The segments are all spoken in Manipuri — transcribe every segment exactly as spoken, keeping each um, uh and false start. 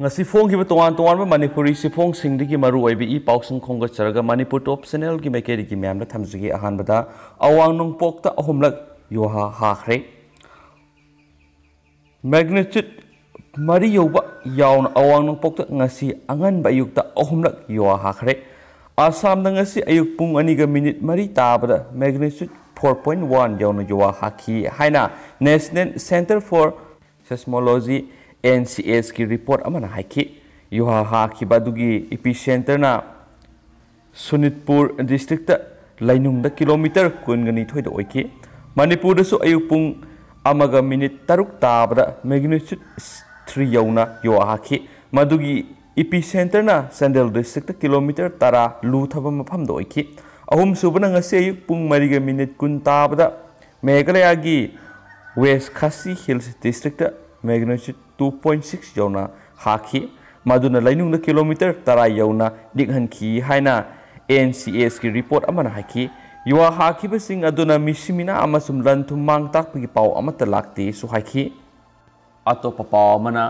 ꯉꯁꯤ ꯐꯣꯡꯈꯤꯕ ꯇꯣꯉꯥꯟ ꯇꯣꯉꯥꯟꯕ ꯃꯅꯤꯄꯨꯔꯤ ꯆꯦꯐꯣꯡꯁꯤꯡꯗꯒꯤ ꯃꯔꯨ ꯑꯣꯏꯕ ꯏ ꯄꯥꯎꯁꯤꯡ ꯈꯣꯝꯒꯠꯆꯔꯒ ꯃꯅꯤꯄꯨꯔ ꯇꯣꯞ ꯆꯦꯅꯦꯜꯒꯤ ꯃꯥꯏꯀꯩꯗꯒꯤ ꯃꯌꯥꯝꯗ ꯊꯝꯖꯒꯦ꯫ ꯑꯍꯥꯟꯕꯗ, ꯑꯋꯥꯡ ꯅꯣꯡꯄꯣꯛꯇ ꯑꯍꯨꯝꯂꯛ ꯌꯨꯍꯥ ꯍꯥꯈ꯭ꯔꯦ꯫ ꯃꯦꯒꯅꯤꯆꯨꯠ ꯃꯔꯤ ꯌꯧꯕ ꯌꯥꯎꯅ ꯑꯋꯥꯡ ꯅꯣꯡꯄꯣꯛꯇ ꯉꯁꯤ ꯑꯉꯟꯕ ꯑꯌꯨꯛꯇ ꯑꯍꯨꯝꯂꯛ ꯌꯨꯍꯥ ꯍꯥꯈ꯭ꯔꯦ꯫ ꯑꯁꯥꯝꯗ ꯉꯁꯤ ꯑꯌꯨꯛ ꯄꯨꯡ ꯑꯅꯤꯒ ꯃꯤꯅꯤꯠ ꯃꯔꯤ ꯇꯥꯕꯗ ꯃꯦꯒꯅꯤꯆꯨꯠ ꯐꯣꯔ ꯄꯣꯏꯟ ꯋꯥꯟ ꯌꯧꯅ ꯌꯨꯍꯥ ꯍꯥꯈꯤ ꯍꯥꯏꯅ national centre for seismology, N C ꯑꯦꯁꯀꯤ ꯔꯤꯄꯣꯔꯠ ꯑꯃꯅ ꯍꯥꯏꯈꯤ꯫ ꯌꯨꯍꯥ ꯍꯥꯈꯤꯕ ꯑꯗꯨꯒꯤ ꯏꯄꯤꯁꯦꯟꯇꯔꯅ ꯁꯣꯅꯤꯠꯄꯨꯔ ꯗꯤꯁꯇ꯭ꯔꯤꯛꯇ ꯂꯩꯅꯨꯡꯗ ꯀꯤꯂꯣꯃꯤꯇꯔ ꯀꯨꯟꯒ ꯅꯤꯊꯣꯏꯗ ꯑꯣꯏꯈꯤ꯫ ꯃꯅꯤꯄꯨꯔꯗꯁꯨ ꯑꯌꯨꯛ ꯄꯨꯡ ꯑꯃꯒ ꯃꯤꯅꯤꯠ ꯇꯔꯨꯛ ꯇꯥꯕꯗ ꯃꯦꯒꯅꯤꯆꯨꯠ ꯊ꯭ꯔꯤ ꯌꯧꯅ ꯌꯨꯍꯥ ꯍꯥꯈꯤ꯫ ꯃꯗꯨꯒꯤ ꯏꯄꯤꯁꯦꯟꯇꯔꯅ ꯆꯥꯟꯗꯦꯜ ꯗꯤꯁꯇ꯭ꯔꯤꯛꯇ ꯀꯤꯂꯣꯃꯤꯇꯔ ꯇꯔꯥ ꯂꯨꯊꯕ ꯃꯐꯝꯗ ꯑꯣꯏꯈꯤ꯫ ꯑꯍꯨꯝꯁꯨꯕꯅ ꯉꯁꯤ ꯑꯌꯨꯛ ꯄꯨꯡ ꯃꯔꯤꯒ ꯃꯤꯅꯤꯠ ꯀꯨꯟ ꯇꯥꯕꯗ ꯃꯦꯘꯥꯂꯌꯥꯒꯤ west Khasi hills district magnitude two point six ꯌꯧꯅ ꯍꯥꯈꯤ꯫ ꯃꯗꯨꯅ ꯂꯩꯅꯨꯡꯗ ꯀꯤꯂꯣꯃꯤꯇꯔ ꯇꯔꯥ ꯌꯧꯅ ꯅꯤꯛꯍꯟꯈꯤ ꯍꯥꯏꯅ ꯑꯦꯟ ꯁꯤ ꯑꯦꯁꯀꯤ ꯔꯤꯄꯣꯔꯠ ꯑꯃꯅ ꯍꯥꯏꯈꯤ꯫ ꯌꯨꯍꯥ ꯍꯥꯈꯤꯕꯁꯤꯡ ꯑꯗꯨꯅ ꯃꯤꯁꯤꯃꯤꯅꯥ ꯑꯃꯁꯨꯡ ꯂꯟ ꯊꯨꯝ ꯃꯥꯡ ꯇꯥꯛꯄꯒꯤ ꯄꯥꯎ ꯑꯃꯠꯇ ꯂꯥꯛꯇꯦꯁꯨ ꯍꯥꯏꯈꯤ꯫ ꯑꯇꯣꯞꯄ ꯄꯥꯎ ꯑꯃꯅ,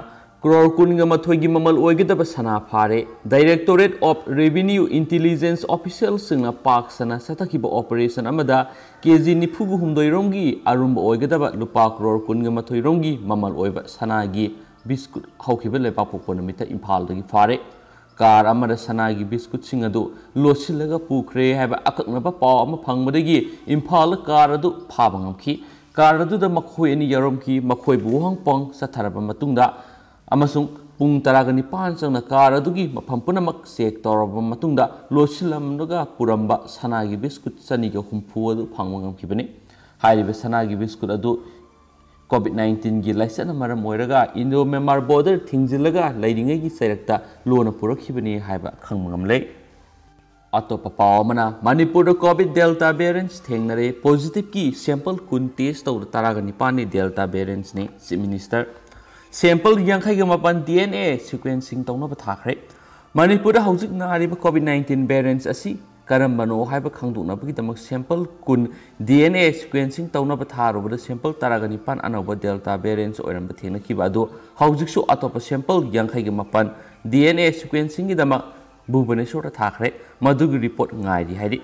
ꯀ꯭ꯔꯣꯔ ꯀꯨꯟꯒ ꯃꯥꯊꯣꯏꯒꯤ ꯃꯃꯜ ꯑꯣꯏꯒꯗꯕ ꯁꯅꯥ ꯐꯥꯔꯦ꯫ Directorate of Revenue Intelligence officialꯁꯤꯡꯅ ꯄꯥꯛ ꯁꯟꯅ ꯆꯠꯊꯈꯤꯕ operation ꯑꯃꯗ ꯀꯦ ꯖꯤ ꯅꯤꯐꯨꯒ ꯍꯨꯝꯗꯣꯏ ꯔꯣꯝꯒꯤ ꯑꯔꯨꯝꯕ ꯑꯣꯏꯒꯗꯕ ꯂꯨꯄꯥ ꯀ꯭ꯔꯣꯔ ꯀꯨꯟꯒ ꯃꯥꯊꯣꯏ ꯔꯣꯝꯒꯤ ꯃꯃꯜ ꯑꯣꯏꯕ ꯁꯅꯥꯒꯤ ꯕꯤꯁꯀꯨꯠ ꯍꯧꯈꯤꯕ ꯂꯩꯕꯥꯛꯄꯣꯛꯄ ꯅꯨꯃꯤꯠꯇ ꯏꯝꯐꯥꯜꯗꯒꯤ ꯐꯥꯔꯦ꯫ ꯀꯥꯔ ꯑꯃꯗ ꯁꯅꯥꯒꯤ ꯕꯤꯁꯀꯨꯠꯁꯤꯡ ꯑꯗꯨ ꯂꯣꯠꯁꯤꯜꯂꯒ ꯄꯨꯈ꯭ꯔꯦ ꯍꯥꯏꯕ ꯑꯀꯛꯅꯕ ꯄꯥꯎ ꯑꯃ ꯐꯪꯕꯗꯒꯤ ꯏꯝꯐꯥꯜꯗ ꯀꯥꯔ ꯑꯗꯨ ꯐꯥꯕ ꯉꯝꯈꯤ꯫ ꯀꯥꯔ ꯑꯗꯨꯗ ꯃꯈꯣꯏ ꯑꯅꯤ ꯌꯥꯎꯔꯝꯈꯤ꯫ ꯃꯈꯣꯏꯕꯨ ꯋꯥꯍꯪ ꯄꯥꯎꯍꯪ ꯆꯠꯊꯔꯕ ꯃꯇꯨꯡꯗ ꯑꯃꯁꯨꯡ ꯄꯨꯡ ꯇꯔꯥꯒ ꯅꯤꯄꯥꯟ ꯆꯪꯅ ꯀꯥꯔ ꯑꯗꯨꯒꯤ ꯃꯐꯝ ꯄꯨꯝꯅꯃꯛ ꯆꯦꯛ ꯇꯧꯔꯕ ꯃꯇꯨꯡꯗ ꯂꯣꯠꯁꯤꯜꯂꯝꯂꯒ ꯄꯨꯔꯝꯕ ꯁꯅꯥꯒꯤ ꯕꯤꯁꯀꯨꯠ ꯆꯅꯤꯒ ꯍꯨꯝꯐꯨ ꯑꯗꯨ ꯐꯪꯕ ꯉꯝꯈꯤꯕꯅꯤ꯫ ꯍꯥꯏꯔꯤꯕ ꯁꯅꯥꯒꯤ ꯕꯤꯁꯀꯨꯠ ꯑꯗꯨ ꯀꯣꯚꯤꯗ ꯅꯥꯏꯟꯇꯤꯟꯒꯤ ꯂꯥꯏꯆꯠꯅ ꯃꯔꯝ ꯑꯣꯏꯔꯒ ꯏꯟꯗꯣ ꯃ꯭ꯌꯥꯟꯃꯥꯔ ꯕꯣꯔꯗꯔ ꯊꯤꯡꯖꯤꯜꯂꯒ ꯂꯩꯔꯤꯉꯩꯒꯤ ꯆꯩꯔꯛꯇ ꯂꯣꯟꯅ ꯄꯨꯔꯛꯈꯤꯕꯅꯤ ꯍꯥꯏꯕ ꯈꯪꯕ ꯉꯝꯂꯦ꯫ ꯑꯇꯣꯞꯄ ꯄꯥꯎ ꯑꯃꯅ, ꯃꯅꯤꯄꯨꯔꯗ ꯀꯣꯚꯤꯗ ꯗꯦꯜꯇꯥ ꯚꯦꯔꯤꯌꯟꯁ ꯊꯦꯡꯅꯔꯦ꯫ ꯄꯣꯖꯤꯇꯤꯚꯀꯤ ꯁꯦꯝꯄꯜ ꯀꯨꯟ ꯇꯦꯁ ꯇꯧꯕꯗ ꯇꯔꯥꯒ ꯅꯤꯄꯥꯟꯅꯤ ꯗꯦꯜꯇꯥ ꯚꯦꯔꯤꯌꯟꯁꯅꯤ꯫ ꯆꯤꯐ ꯃꯤꯅꯤꯁꯇꯔ, ꯁꯦꯝꯄꯜ ꯌꯥꯡꯈꯩꯒ ꯃꯥꯄꯟ ꯗꯤ ꯑꯦꯟ ꯑꯦ ꯁꯤꯀ꯭ꯋꯦꯟꯁꯤꯡ ꯇꯧꯅꯕ ꯊꯥꯈ꯭ꯔꯦ꯫ ꯃꯅꯤꯄꯨꯔꯗ ꯍꯧꯖꯤꯛ ꯅꯥꯔꯤꯕ ꯀꯣꯚꯤꯗ ꯅꯥꯏꯟꯇꯤꯟ ꯚꯦꯔꯤꯌꯟꯁ ꯑꯁꯤ ꯀꯔꯝꯕꯅꯣ ꯍꯥꯏꯕ ꯈꯪꯗꯣꯛꯅꯕꯒꯤꯗꯃꯛ sample ꯀꯨꯟ D N A sequencing ꯇꯧꯅꯕ ꯊꯥꯔꯨꯕꯗ sample ꯇꯔꯥꯒ ꯅꯤꯄꯥꯟ ꯑꯅꯧꯕ Delta variants ꯑꯣꯏꯔꯝꯕ ꯊꯦꯡꯅꯈꯤꯕ ꯑꯗꯨ ꯍꯧꯖꯤꯛꯁꯨ ꯑꯇꯣꯞꯄ sample ꯌꯥꯡꯈꯩꯒ ꯃꯥꯄꯟ D N A sequencingꯒꯤꯗꯃꯛ ꯚꯨꯕꯅꯦꯁꯣꯔꯗ ꯊꯥꯈ꯭ꯔꯦ꯫ ꯃꯗꯨꯒꯤ report ꯉꯥꯏꯔꯤ ꯍꯥꯏꯔꯤ꯫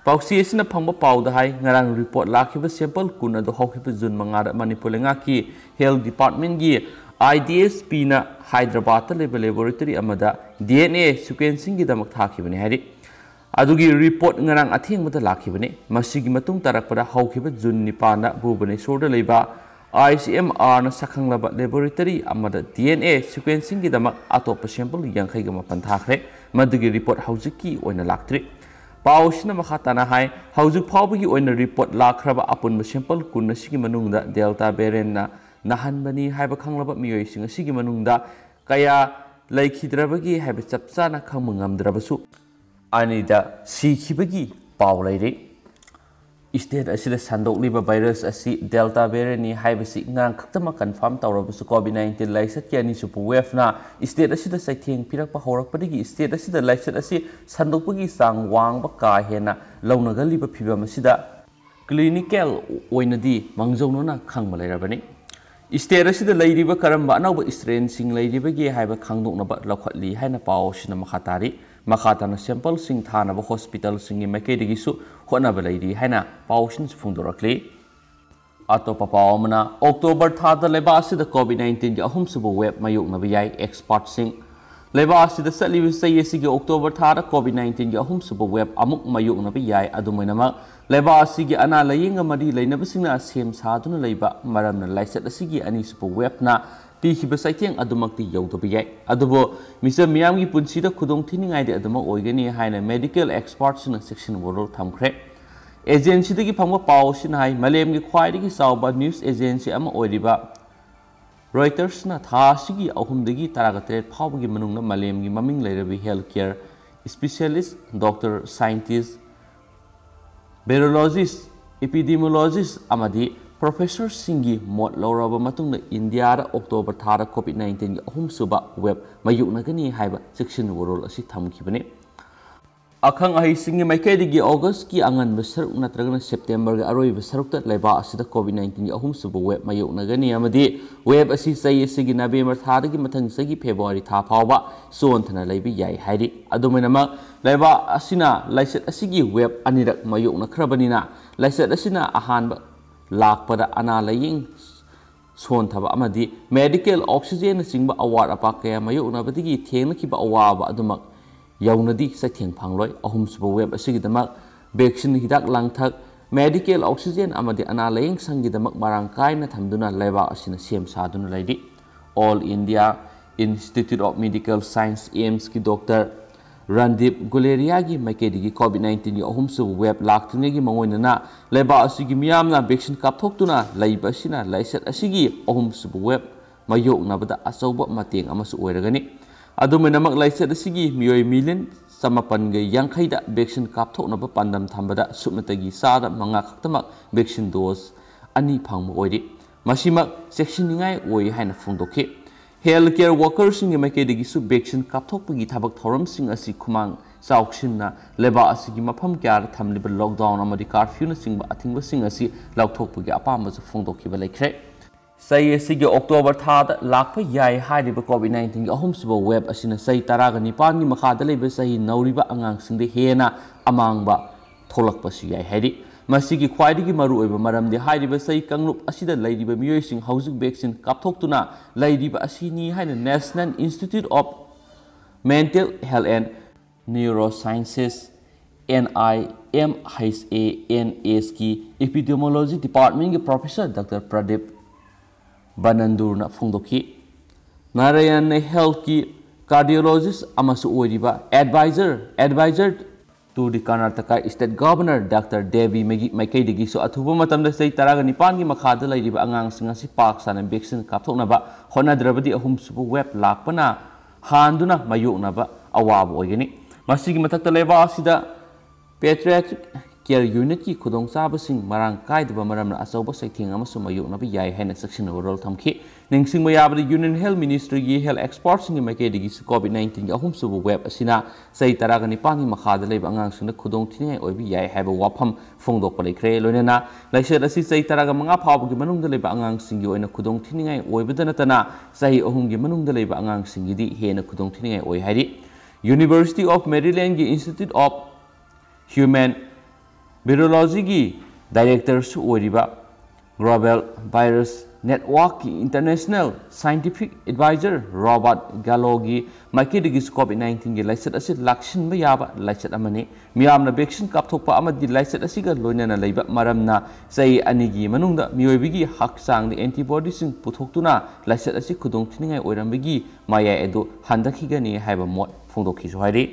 ꯄꯥꯎꯆꯦ ꯑꯁꯤꯅ ꯐꯪꯕ ꯄꯥꯎꯗ ꯍꯥꯏ, ꯉꯔꯥꯡ report ꯂꯥꯛꯈꯤꯕ sample ꯀꯨꯟ ꯑꯗꯨ ꯍꯧꯈꯤꯕ June ꯃꯉꯥꯗ ꯃꯅꯤꯄꯨꯔ ꯂꯩꯉꯥꯛꯀꯤ Health Departmentꯀꯤ I D S Pꯅ ꯍꯥꯏꯗ꯭ꯔꯕꯥꯗꯇ ꯂꯩꯕ laboratory ꯑꯃꯗ D N A sequencingꯒꯤꯗꯃꯛ ꯊꯥꯈꯤꯕꯅꯤ ꯍꯥꯏꯔꯤ꯫ ꯑꯗꯨꯒꯤ report ꯉꯔꯥꯡ ꯑꯊꯦꯡꯕꯗ ꯂꯥꯛꯈꯤꯕꯅꯤ꯫ ꯃꯁꯤꯒꯤ ꯃꯇꯨꯡ ꯇꯥꯔꯛꯄꯗ ꯍꯧꯈꯤꯕ June ꯅꯤꯄꯥꯟꯗ ꯚꯨꯕꯅꯦꯁꯣꯔꯗ ꯂꯩꯕ I C M Rꯅ ꯁꯛꯈꯪꯂꯕ laboratory ꯑꯃꯗ D N A sequencingꯒꯤꯗꯃꯛ ꯑꯇꯣꯞꯄ sample ꯌꯥꯡꯈꯩꯒ ꯃꯥꯄꯟ ꯊꯥꯈ꯭ꯔꯦ꯫ ꯃꯗꯨꯒꯤ report ꯍꯧꯖꯤꯛꯀꯤ ꯑꯣꯏꯅ ꯂꯥꯛꯇ꯭ꯔꯤ꯫ ꯄꯥꯎ ꯑꯁꯤꯅ ꯃꯈꯥ ꯇꯥꯅ ꯍꯥꯏ, ꯍꯧꯖꯤꯛ ꯐꯥꯎꯕꯒꯤ ꯑꯣꯏꯅ report ꯂꯥꯛꯈ꯭ꯔꯕ ꯑꯄꯨꯟꯕ sample ꯀꯨꯟ ꯑꯁꯤꯒꯤ ꯃꯅꯨꯡꯗ Delta variantꯅ ꯅꯥꯍꯟꯕꯅꯤ ꯍꯥꯏꯕ ꯈꯪꯂꯕ ꯃꯤꯑꯣꯏꯁꯤꯡ ꯑꯁꯤꯒꯤ ꯃꯅꯨꯡꯗ ꯀꯌꯥ ꯂꯩꯈꯤꯗ꯭ꯔꯕꯒꯦ ꯍꯥꯏꯕ ꯆꯞ ꯆꯥꯅ ꯈꯪꯕ ꯉꯝꯗ꯭ꯔꯕꯁꯨ, ꯑꯅꯤꯗ ꯁꯤꯈꯤꯕꯒꯤ ꯄꯥꯎ ꯂꯩꯔꯤ꯫ State ꯑꯁꯤꯗ ꯁꯟꯗꯣꯛꯂꯤꯕ virus ꯑꯁꯤ Delta variantꯅꯤ ꯍꯥꯏꯕꯁꯤ ꯉꯔꯥꯡ ꯈꯛꯇꯃꯛ confirm ꯇꯧꯔꯕꯁꯨ, COVID nineteen ꯂꯥꯏꯆꯠꯀꯤ ꯑꯅꯤꯁꯨꯕ waveꯅ state ꯑꯁꯤꯗ ꯆꯩꯊꯦꯡ ꯄꯤꯔꯛꯄ ꯍꯧꯔꯛꯄꯗꯒꯤ state ꯑꯁꯤꯗ ꯂꯥꯏꯆꯠ ꯑꯁꯤ ꯁꯟꯗꯣꯛꯄꯒꯤ ꯆꯥꯡ ꯋꯥꯡꯕ ꯀꯥ ꯍꯦꯟꯅ ꯂꯧꯅꯒꯜꯂꯤꯕ ꯐꯤꯚꯝ ꯑꯁꯤꯗ clinical ꯑꯣꯏꯅꯗꯤ ꯃꯥꯡꯖꯧꯅꯅ ꯈꯪꯕ ꯂꯩꯔꯕꯅꯤ꯫ State ꯑꯁꯤꯗ ꯂꯩꯔꯤꯕ ꯀꯔꯝꯕ ꯑꯅꯧꯕ strainꯁꯤꯡ ꯂꯩꯔꯤꯕꯒꯦ ꯍꯥꯏꯕ ꯈꯪꯗꯣꯛꯅꯕ ꯂꯧꯈꯠꯂꯤ ꯍꯥꯏꯅ ꯄꯥꯎ ꯑꯁꯤꯅ ꯃꯈꯥ ꯇꯥꯔꯤ꯫ ꯃꯈꯥ ꯇꯥꯅ sampleꯁꯤꯡ ꯊꯥꯅꯕ hospitalꯁꯤꯡꯒꯤ ꯃꯥꯏꯀꯩꯗꯒꯤꯁꯨ ꯍꯣꯠꯅꯕ ꯂꯩꯔꯤ ꯍꯥꯏꯅ ꯄꯥꯎ ꯑꯁꯤꯅꯁꯨ ꯐꯣꯡꯗꯣꯔꯛꯂꯤ꯫ ꯑꯇꯣꯞꯄ ꯄꯥꯎ ꯑꯃꯅ, October ꯊꯥꯗ ꯂꯩꯕꯥꯛ ꯑꯁꯤꯗ COVID nineteenꯒꯤ ꯑꯍꯨꯝꯁꯨꯕ wave ꯃꯥꯌꯣꯛꯅꯕ ꯌꯥꯏ꯫ Expertꯁꯤꯡ, ꯂꯩꯕꯥꯛ ꯑꯁꯤꯗ ꯆꯠꯂꯤꯕ ꯆꯍꯤ ꯑꯁꯤꯒꯤ October ꯊꯥꯗ COVID nineteenꯒꯤ ꯑꯍꯨꯝꯁꯨꯕ wave ꯑꯃꯨꯛ ꯃꯥꯌꯣꯛꯅꯕ ꯌꯥꯏ꯫ ꯑꯗꯨꯝ ꯑꯣꯏꯅꯃꯛ, ꯂꯩꯕꯥꯛ ꯑꯁꯤꯒꯤ ꯑꯅꯥ ꯂꯥꯌꯦꯡꯒ ꯃꯔꯤ ꯂꯩꯅꯕꯁꯤꯡꯅ ꯁꯦꯝ ꯁꯥꯗꯨꯅ ꯂꯩꯕ ꯃꯔꯝꯅ ꯂꯥꯏꯆꯠ ꯑꯁꯤꯒꯤ ꯑꯅꯤꯁꯨꯕ waveꯅ ꯄꯤꯈꯤꯕ ꯆꯩꯊꯦꯡ ꯑꯗꯨꯃꯛꯇꯤ ꯌꯧꯗꯕ ꯌꯥꯏ꯫ ꯑꯗꯨꯕꯨ ꯃꯤꯆꯝ ꯃꯤꯌꯥꯝꯒꯤ ꯄꯨꯟꯁꯤꯗ ꯈꯨꯗꯣꯡꯊꯤꯅꯤꯡꯉꯥꯏꯗꯤ ꯑꯗꯨꯃꯛ ꯑꯣꯏꯒꯅꯤ ꯍꯥꯏꯅ medical expertꯁꯤꯡꯅ ꯆꯦꯛꯁꯤꯟ ꯋꯥꯔꯣꯜ ꯊꯝꯈ꯭ꯔꯦ꯫ Agencyꯗꯒꯤ ꯐꯪꯕ ꯄꯥꯎ ꯑꯁꯤꯅ ꯍꯥꯏ, ꯃꯥꯂꯦꯝꯒꯤ ꯈ꯭ꯋꯥꯏꯗꯒꯤ ꯆꯥꯎꯕ news agency ꯑꯃ ꯑꯣꯏꯔꯤꯕ Reutersꯅ ꯊꯥ ꯑꯁꯤꯒꯤ ꯑꯍꯨꯝꯗꯒꯤ ꯇꯔꯥꯒ ꯇꯔꯦꯠ ꯐꯥꯎꯕꯒꯤ ꯃꯅꯨꯡꯗ ꯃꯥꯂꯦꯝꯒꯤ ꯃꯃꯤꯡ ꯂꯩꯔꯕꯤ health care specialist, doctor, scientist, virologist, epidemiologist ꯑꯃꯗꯤ professorꯁꯤꯡꯒꯤ ꯃꯣꯠ ꯂꯧꯔꯕ ꯃꯇꯨꯡꯗ ꯏꯟꯗꯤꯌꯥꯗ October ꯊꯥꯗ COVID nineteenꯒꯤ ꯑꯍꯨꯝꯁꯨꯕ wave ꯃꯥꯌꯣꯛꯅꯒꯅꯤ ꯍꯥꯏꯕ ꯆꯦꯛꯁꯤꯟ ꯋꯥꯔꯣꯜ ꯑꯁꯤ ꯊꯝꯈꯤꯕꯅꯤ꯫ ꯑꯈꯪ ꯑꯍꯩꯁꯤꯡꯒꯤ ꯃꯥꯏꯀꯩꯗꯒꯤ ꯑꯣꯒꯁꯀꯤ ꯑꯉꯟꯕ ꯁꯔꯨꯛ ꯅꯠꯇ꯭ꯔꯒꯅ ꯁꯦꯞꯇꯦꯝꯕꯔꯒꯤ ꯑꯔꯣꯏꯕ ꯁꯔꯨꯛꯇ ꯂꯩꯕꯥꯛ ꯑꯁꯤꯗ ꯀꯣꯚꯤꯗ ꯅꯥꯏꯟꯇꯤꯟꯒꯤ ꯑꯍꯨꯝꯁꯨꯕ ꯋꯦꯕ ꯃꯥꯌꯣꯛꯅꯒꯅꯤ ꯑꯃꯗꯤ ꯋꯦꯕ ꯑꯁꯤ ꯆꯍꯤ ꯑꯁꯤꯒꯤ ꯅꯕꯦꯝꯕꯔ ꯊꯥꯗꯒꯤ ꯃꯊꯪ ꯆꯍꯤ ꯐꯦꯕ꯭ꯔꯨꯋꯥꯔꯤ ꯊꯥ ꯐꯥꯎꯕ ꯆꯣꯟꯊꯅ ꯂꯩꯕ ꯌꯥꯏ ꯍꯥꯏꯔꯤ꯫ ꯑꯗꯨꯃꯥꯏꯅꯃꯛ ꯂꯩꯕꯥꯛ ꯑꯁꯤꯅ ꯂꯥꯏꯆꯠ ꯑꯁꯤꯒꯤ ꯋꯦꯕ ꯑꯅꯤꯔꯛ ꯃꯥꯌꯣꯛꯅꯈ꯭ꯔꯕꯅꯤꯅ ꯂꯥꯏꯆꯠ ꯑꯁꯤꯅ ꯑꯍꯥꯟꯕ ꯂꯥꯛꯄꯗ ꯑꯅꯥ ꯂꯥꯏꯌꯦꯡ ꯁꯣꯟꯊꯕ ꯑꯃꯗꯤ ꯃꯦꯗꯤꯀꯦꯜ ꯑꯣꯛꯁꯤꯖꯦꯟꯅꯆꯤꯡꯕ ꯑꯋꯥꯠ ꯑꯄꯥ ꯀꯌꯥ ꯃꯥꯌꯣꯛꯅꯕꯗꯒꯤ ꯊꯦꯡꯅꯈꯤꯕ ꯑꯋꯥꯕ ꯑꯗꯨꯃꯛ ꯌꯧꯅꯗꯤ ꯆꯩꯊꯦꯡ ꯐꯪꯂꯣꯏ꯫ ꯑꯍꯨꯝꯁꯨꯕ ꯋꯦꯕ ꯑꯁꯤꯒꯤꯗꯃꯛ ꯚꯦꯛꯁꯤꯟ, ꯍꯤꯗꯥꯛ ꯂꯥꯡꯊꯛ, ꯃꯦꯗꯤꯀꯦꯜ ꯑꯣꯛꯁꯤꯖꯦꯟ ꯑꯃꯗꯤ ꯑꯅꯥ ꯂꯥꯏꯌꯦꯡ ꯁꯪꯒꯤꯗꯃꯛ ꯃꯔꯥꯡ ꯀꯥꯏꯅ ꯊꯝꯗꯨꯅ ꯂꯩꯕꯥꯛ ꯑꯁꯤꯅ ꯁꯦꯝ ꯁꯥꯗꯨꯅ ꯂꯩꯔꯤ꯫ All India Institute of Medical Science, ꯑꯦꯝꯁꯀꯤ ꯗꯣꯛꯇꯔ ꯔꯟꯗꯤꯞ ꯒꯨꯂꯦꯔꯤꯌꯥꯒꯤ ꯃꯥꯏꯀꯩꯗꯒꯤ ꯀꯣꯚꯤꯗ ꯅꯥꯏꯟꯇꯤꯟꯒꯤ ꯑꯍꯨꯝꯁꯨꯕ ꯋꯦꯕ ꯂꯥꯛꯇ꯭ꯔꯤꯉꯩꯒꯤ ꯃꯥꯡꯑꯣꯏꯅꯅ ꯂꯩꯕꯥꯛ ꯑꯁꯤꯒꯤ ꯃꯤꯌꯥꯝꯅ ꯚꯦꯛꯁꯤꯟ ꯀꯥꯞꯊꯣꯛꯇꯨꯅ ꯂꯩꯕ ꯑꯁꯤꯅ ꯂꯥꯏꯆꯠ ꯑꯁꯤꯒꯤ ꯑꯍꯨꯝꯁꯨꯕ ꯋꯦꯕ ꯃꯥꯌꯣꯛꯅꯕꯗ ꯑꯆꯧꯕ ꯃꯇꯦꯡ ꯑꯃꯁꯨ ꯑꯣꯏꯔꯒꯅꯤ꯫ ꯑꯗꯨꯃꯥꯏꯅꯃꯛ ꯂꯥꯏꯆꯠ ꯑꯁꯤꯒꯤ ꯃꯤꯑꯣꯏ ꯃꯤꯂꯤꯌꯟ ꯆꯃꯥꯄꯟꯒ ꯌꯥꯡꯈꯩꯗ ꯚꯦꯛꯁꯤꯟ ꯀꯥꯞꯊꯣꯛꯅꯕ ꯄꯥꯟꯗꯝ ꯊꯝꯕꯗ ꯁꯨꯞꯅꯇꯒꯤ ꯆꯥꯗ ꯃꯉꯥ ꯈꯛꯇꯃꯛ ꯚꯦꯛꯁꯤꯟ ꯗꯣꯁ ꯑꯅꯤ ꯐꯪꯕ ꯑꯣꯏꯔꯤ꯫ ꯃꯁꯤꯃꯛ ꯆꯦꯛꯁꯤꯟꯅꯤꯡꯉꯥꯏ ꯑꯣꯏ ꯍꯥꯏꯅ ꯐꯣꯡꯗꯣꯛꯈꯤ꯫ ꯍꯦꯜꯊ ꯀꯦꯌꯔ ꯋꯥꯔꯀꯔꯁꯤꯡꯒꯤ ꯃꯥꯏꯀꯩꯗꯒꯤꯁꯨ ꯚꯦꯛꯁꯤꯟ ꯀꯥꯞꯊꯣꯛꯄꯒꯤ ꯊꯕꯛ ꯊꯧꯔꯝꯁꯤꯡ ꯑꯁꯤ ꯈꯨꯃꯥꯡ ꯆꯥꯎꯁꯤꯟꯅ ꯂꯩꯕꯥꯛ ꯑꯁꯤꯒꯤ ꯃꯐꯝ ꯀꯌꯥꯗ ꯊꯝꯂꯤꯕ ꯂꯣꯛꯗꯥꯎꯟ ꯑꯃꯗꯤ ꯀꯥꯔꯐ꯭ꯌꯨꯅꯆꯤꯡꯕ ꯑꯊꯤꯡꯕꯁꯤꯡ ꯑꯁꯤ ꯂꯧꯊꯣꯛꯄꯒꯤ ꯑꯄꯥꯝꯕꯁꯨ ꯐꯣꯡꯗꯣꯛꯈꯤꯕ ꯂꯩꯈ꯭ꯔꯦ꯫ ꯆꯍꯤ ꯑꯁꯤꯒꯤ ꯑꯣꯛꯇꯣꯕꯔ ꯊꯥꯗ ꯂꯥꯛꯄ ꯌꯥꯏ ꯍꯥꯏꯔꯤꯕ ꯀꯣꯚꯤꯗ ꯅꯥꯏꯟꯇꯤꯟꯒꯤ ꯑꯍꯨꯝꯁꯨꯕ ꯋꯦꯕ ꯑꯁꯤꯅ ꯆꯍꯤ ꯇꯔꯥꯒ ꯅꯤꯄꯥꯟꯒꯤ ꯃꯈꯥꯗ ꯂꯩꯕ ꯆꯍꯤ ꯅꯧꯔꯤꯕ ꯑꯉꯥꯡꯁꯤꯡꯗ ꯍꯦꯟꯅ ꯑꯃꯥꯡꯕ ꯊꯣꯛꯂꯛꯄꯁꯨ ꯌꯥꯏ ꯍꯥꯏꯔꯤ꯫ ꯃꯁꯤꯒꯤ ꯈ꯭ꯋꯥꯏꯗꯒꯤ ꯃꯔꯨꯑꯣꯏꯕ ꯃꯔꯝꯗꯤ ꯍꯥꯏꯔꯤꯕ ꯆꯍꯤ ꯀꯥꯡꯂꯨꯞ ꯑꯁꯤꯗ ꯂꯩꯔꯤꯕ ꯃꯤꯑꯣꯏꯁꯤꯡ ꯍꯧꯖꯤꯛ ꯚꯦꯛꯁꯤꯟ ꯀꯥꯞꯊꯣꯛꯇꯨꯅ ꯂꯩꯔꯤꯕ ꯑꯁꯤꯅꯤ ꯍꯥꯏꯅ National Institute of Mental Health and Neurosciences, NIMHANS, ꯀꯤ Epidemiology Department ꯀꯤ Professor Doctor ꯄ꯭ꯔꯗꯤꯞ ꯕꯅꯟꯗꯨꯔꯅ ꯐꯣꯡꯗꯣꯛꯈꯤ꯫ ꯅꯥꯔꯥꯌꯟꯅ ꯍꯦꯜꯊꯀꯤ ꯀꯥꯔꯗꯤꯑꯣꯂꯣꯖꯤꯁ ꯑꯃꯁꯨ ꯑꯣꯏꯔꯤꯕ adviser, advisor to the Karnataka State Governor Doctor Devi ꯃꯩꯒꯤ ꯃꯥꯏꯀꯩꯗꯒꯤꯁꯨ ꯑꯊꯨꯕ ꯃꯇꯝꯗ ꯆꯍꯤ ꯇꯔꯥꯒ ꯅꯤꯄꯥꯟꯒꯤ ꯃꯈꯥꯗ ꯂꯩꯔꯤꯕ ꯑꯉꯥꯡꯁꯤꯡ ꯑꯁꯤ ꯄꯥꯛ ꯆꯥꯅ ꯚꯦꯛꯁꯤꯟ ꯀꯥꯞꯊꯣꯛꯅꯕ ꯍꯣꯠꯅꯗ꯭ꯔꯕꯗꯤ ꯑꯍꯨꯝꯁꯨꯕ ꯋꯦꯕ ꯂꯥꯛꯄꯅ ꯍꯥꯟꯗꯨꯅ ꯃꯥꯌꯣꯛꯅꯕ ꯑꯋꯥꯕ ꯑꯣꯏꯒꯅꯤ꯫ ꯃꯁꯤꯒꯤ ꯃꯊꯛꯇ ꯂꯩꯕꯥꯛ ꯑꯁꯤꯗ Pediatric Care Unit ꯀꯤ ꯈꯨꯗꯣꯡꯆꯥꯕꯁꯤꯡ ꯃꯔꯥꯡ ꯀꯥꯏꯗꯕ ꯃꯔꯝꯅ ꯑꯆꯧꯕ ꯆꯩꯊꯦꯡ ꯑꯃꯁꯨ ꯃꯥꯌꯣꯛꯅꯕ ꯌꯥꯏ ꯍꯥꯏꯅ ꯆꯦꯛꯁꯤꯟꯅ ꯋꯥꯔꯣꯜ ꯊꯝꯈꯤ꯫ ꯅꯤꯡꯁꯤꯡꯕ ꯌꯥꯕꯗ, Union Health Ministryꯒꯤ health expertꯁꯤꯡꯒꯤ ꯃꯥꯏꯀꯩꯗꯒꯤꯁꯨ COVID nineteenꯒꯤ ꯑꯍꯨꯝꯁꯨꯕ wave ꯑꯁꯤꯅ ꯆꯍꯤ ꯇꯔꯥꯒ ꯅꯤꯄꯥꯟꯒꯤ ꯃꯈꯥꯗ ꯂꯩꯕ ꯑꯉꯥꯡꯁꯤꯡꯗ ꯈꯨꯗꯣꯡꯊꯤꯅꯤꯡꯉꯥꯏ ꯑꯣꯏꯕ ꯌꯥꯏ ꯍꯥꯏꯕ ꯋꯥꯐꯝ ꯐꯣꯡꯗꯣꯛꯄ ꯂꯩꯈ꯭ꯔꯦ꯫ ꯂꯣꯏꯅꯅ ꯂꯥꯏꯆꯠ ꯑꯁꯤ ꯆꯍꯤ ꯇꯔꯥꯒ ꯃꯉꯥ ꯐꯥꯎꯕꯒꯤ ꯃꯅꯨꯡꯗ ꯂꯩꯕ ꯑꯉꯥꯡꯁꯤꯡꯒꯤ ꯑꯣꯏꯅ ꯈꯨꯗꯣꯡꯊꯤꯅꯤꯡꯉꯥꯏ ꯑꯣꯏꯕꯗ ꯅꯠꯇꯅ, ꯆꯍꯤ ꯑꯍꯨꯝꯒꯤ ꯃꯅꯨꯡꯗ ꯂꯩꯕ ꯑꯉꯥꯡꯁꯤꯡꯒꯤꯗꯤ ꯍꯦꯟꯅ ꯈꯨꯗꯣꯡꯊꯤꯅꯤꯡꯉꯥꯏ ꯑꯣꯏ ꯍꯥꯏꯔꯤ꯫ University of Marylandꯒꯤ Institute of Human Virologyꯒꯤ directorꯁꯨ ꯑꯣꯏꯔꯤꯕ Global Virus Networkꯀꯤ international scientific advisor Robert Galloꯒꯤ ꯃꯥꯏꯀꯩꯗꯒꯤꯁꯨ COVID nineteenꯒꯤ ꯂꯥꯏꯆꯠ ꯑꯁꯤ ꯂꯥꯛꯁꯤꯟꯕ ꯌꯥꯕ ꯂꯥꯏꯆꯠ ꯑꯃꯅꯤ꯫ ꯃꯤꯌꯥꯝꯅ vaccine ꯀꯥꯞꯊꯣꯛꯄ ꯑꯃꯗꯤ ꯂꯥꯏꯆꯠ ꯑꯁꯤꯒ ꯂꯣꯏꯅꯅ ꯂꯩꯕ ꯃꯔꯝꯅ, ꯆꯍꯤ ꯑꯅꯤꯒꯤ ꯃꯅꯨꯡꯗ ꯃꯤꯑꯣꯏꯕꯒꯤ ꯍꯛꯆꯥꯡꯗ antibodyꯁꯤꯡ ꯄꯨꯊꯣꯛꯇꯨꯅ ꯂꯥꯏꯆꯠ ꯑꯁꯤ ꯈꯨꯗꯣꯡꯊꯤꯅꯤꯡꯉꯥꯏ ꯑꯣꯏꯔꯝꯕꯒꯤ ꯃꯌꯥꯏ ꯑꯗꯨ ꯍꯟꯊꯈꯤꯒꯅꯤ ꯍꯥꯏꯕ ꯃꯣꯠ ꯐꯣꯡꯗꯣꯛꯈꯤꯁꯨ ꯍꯥꯏꯔꯤ꯫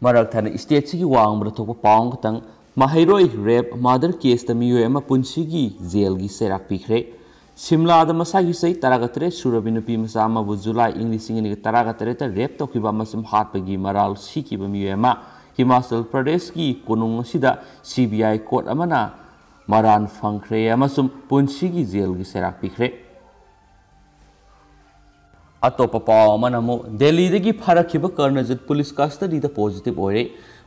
ꯃꯔꯛ ꯊꯠꯅ stateꯁꯤꯒꯤ ꯋꯥꯡꯃꯗ ꯊꯣꯛꯄ ꯄꯥꯎ ꯑꯃꯈꯛꯇꯪ꯫ ꯃꯍꯩꯔꯣꯏ rape murder caseꯇ ꯃꯤꯑꯣꯏ ꯑꯃ ꯄꯨꯟꯁꯤꯒꯤ jailꯒꯤ ꯆꯩꯔꯥꯛ ꯄꯤꯈ꯭ꯔꯦ꯫ ꯁꯤꯝꯂꯥꯗ ꯃꯁꯥꯒꯤ ꯆꯍꯤ ꯇꯔꯥꯒ ꯇꯔꯦꯠ ꯁꯨꯔꯕꯤ ꯅꯨꯄꯤ ꯃꯆꯥ ꯑꯃꯕꯨ July ꯏꯪ ꯂꯤꯁꯤꯡ ꯑꯅꯤꯒ ꯇꯔꯥꯒ ꯇꯔꯦꯠꯇ rape ꯇꯧꯈꯤꯕ ꯑꯃꯁꯨꯡ ꯍꯥꯠꯄꯒꯤ ꯃꯔꯥꯜ ꯁꯤꯈꯤꯕ ꯃꯤꯑꯣꯏ ꯑꯃ ꯍꯤꯃꯥꯆꯜ ꯄ꯭ꯔꯗꯦꯁꯀꯤ ꯀꯣꯅꯨꯡ ꯑꯁꯤꯗ CBI court ꯑꯃꯅ ꯃꯔꯥꯜ ꯐꯪꯈ꯭ꯔꯦ ꯑꯃꯁꯨꯡ ꯄꯨꯟꯁꯤꯒꯤ jailꯒꯤ ꯆꯩꯔꯥꯛ ꯄꯤꯈ꯭ꯔꯦ꯫ ꯑꯇꯣꯞꯄ ꯄꯥꯎ ꯑꯃꯅ ꯑꯃꯨꯛ ꯗꯦꯜꯂꯤꯗꯒꯤ ꯐꯥꯔꯛꯈꯤꯕ ꯀꯔꯅꯖꯤꯠ police custodyꯗ positive ꯑꯣꯏꯔꯦ꯫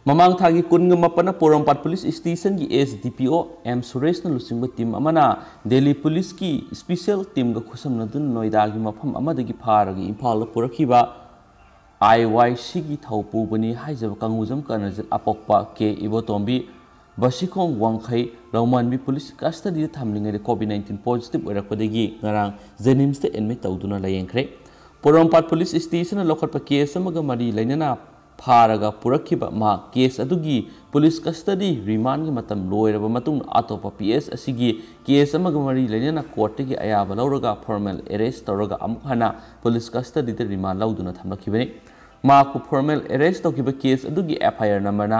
ꯃꯃꯥꯡ ꯊꯥꯒꯤ ꯀꯨꯟꯒ ꯃꯥꯄꯟꯗ ꯄꯣꯔꯣꯝꯄꯥꯠ police stationꯒꯤ SDPO M ꯁꯨꯔꯦꯁꯅ ꯂꯨꯆꯤꯡꯕ team ꯑꯃꯅ ꯗꯦꯜꯂꯤ policeꯀꯤ special teamꯒ ꯈꯨꯠꯁꯝꯅꯗꯨꯅ ꯅꯣꯏꯗꯥꯒꯤ ꯃꯐꯝ ꯑꯃꯗꯒꯤ ꯐꯥꯔꯒ ꯏꯝꯐꯥꯜꯗ ꯄꯨꯔꯛꯈꯤꯕ IYCꯒꯤ ꯊꯧ ꯄꯨꯕꯅꯤ ꯍꯥꯏꯖꯕ ꯀꯪꯒꯨꯖꯝ ꯀꯔꯅꯖꯤꯠ ꯑꯄꯣꯛꯄ ꯀꯦ ꯏꯕꯣꯇꯣꯝꯕꯤ, ꯕꯁꯤꯈꯣꯡ ꯋꯥꯡꯈꯩ ꯂꯧꯃꯥꯟꯕꯤ police custodyꯗ ꯊꯝꯂꯤꯉꯩꯗ COVID nineteen positive ꯑꯣꯏꯔꯛꯄꯗꯒꯤ ꯉꯔꯥꯡ JNIMSꯇ admit ꯇꯧꯗꯨꯅ ꯂꯥꯌꯦꯡꯈ꯭ꯔꯦ꯫ ꯄꯣꯔꯣꯝꯄꯥꯠ police stationꯅ ꯂꯧꯈꯠꯄ case ꯑꯃꯒ ꯃꯔꯤ ꯂꯩꯅꯅ ꯐꯥꯔꯒ ꯄꯨꯔꯛꯈꯤꯕ ꯃꯍꯥꯛ case ꯑꯗꯨꯒꯤ police custody remandꯒꯤ ꯃꯇꯝ ꯂꯣꯏꯔꯕ ꯃꯇꯨꯡꯗ ꯑꯇꯣꯞꯄ PS ꯑꯁꯤꯒꯤ case ꯑꯃꯒ ꯃꯔꯤ ꯂꯩꯅꯅ courtꯇꯒꯤ ꯑꯌꯥꯕ ꯂꯧꯔꯒ formal arrest ꯇꯧꯔꯒ ꯑꯃꯨꯛ ꯍꯟꯅ police custodyꯗ remand ꯂꯧꯗꯨꯅ ꯊꯝꯂꯛꯈꯤꯕꯅꯤ꯫ ꯃꯍꯥꯛꯄꯨ formal arrest ꯇꯧꯈꯤꯕ case ꯑꯗꯨꯒꯤ FIR numberꯅ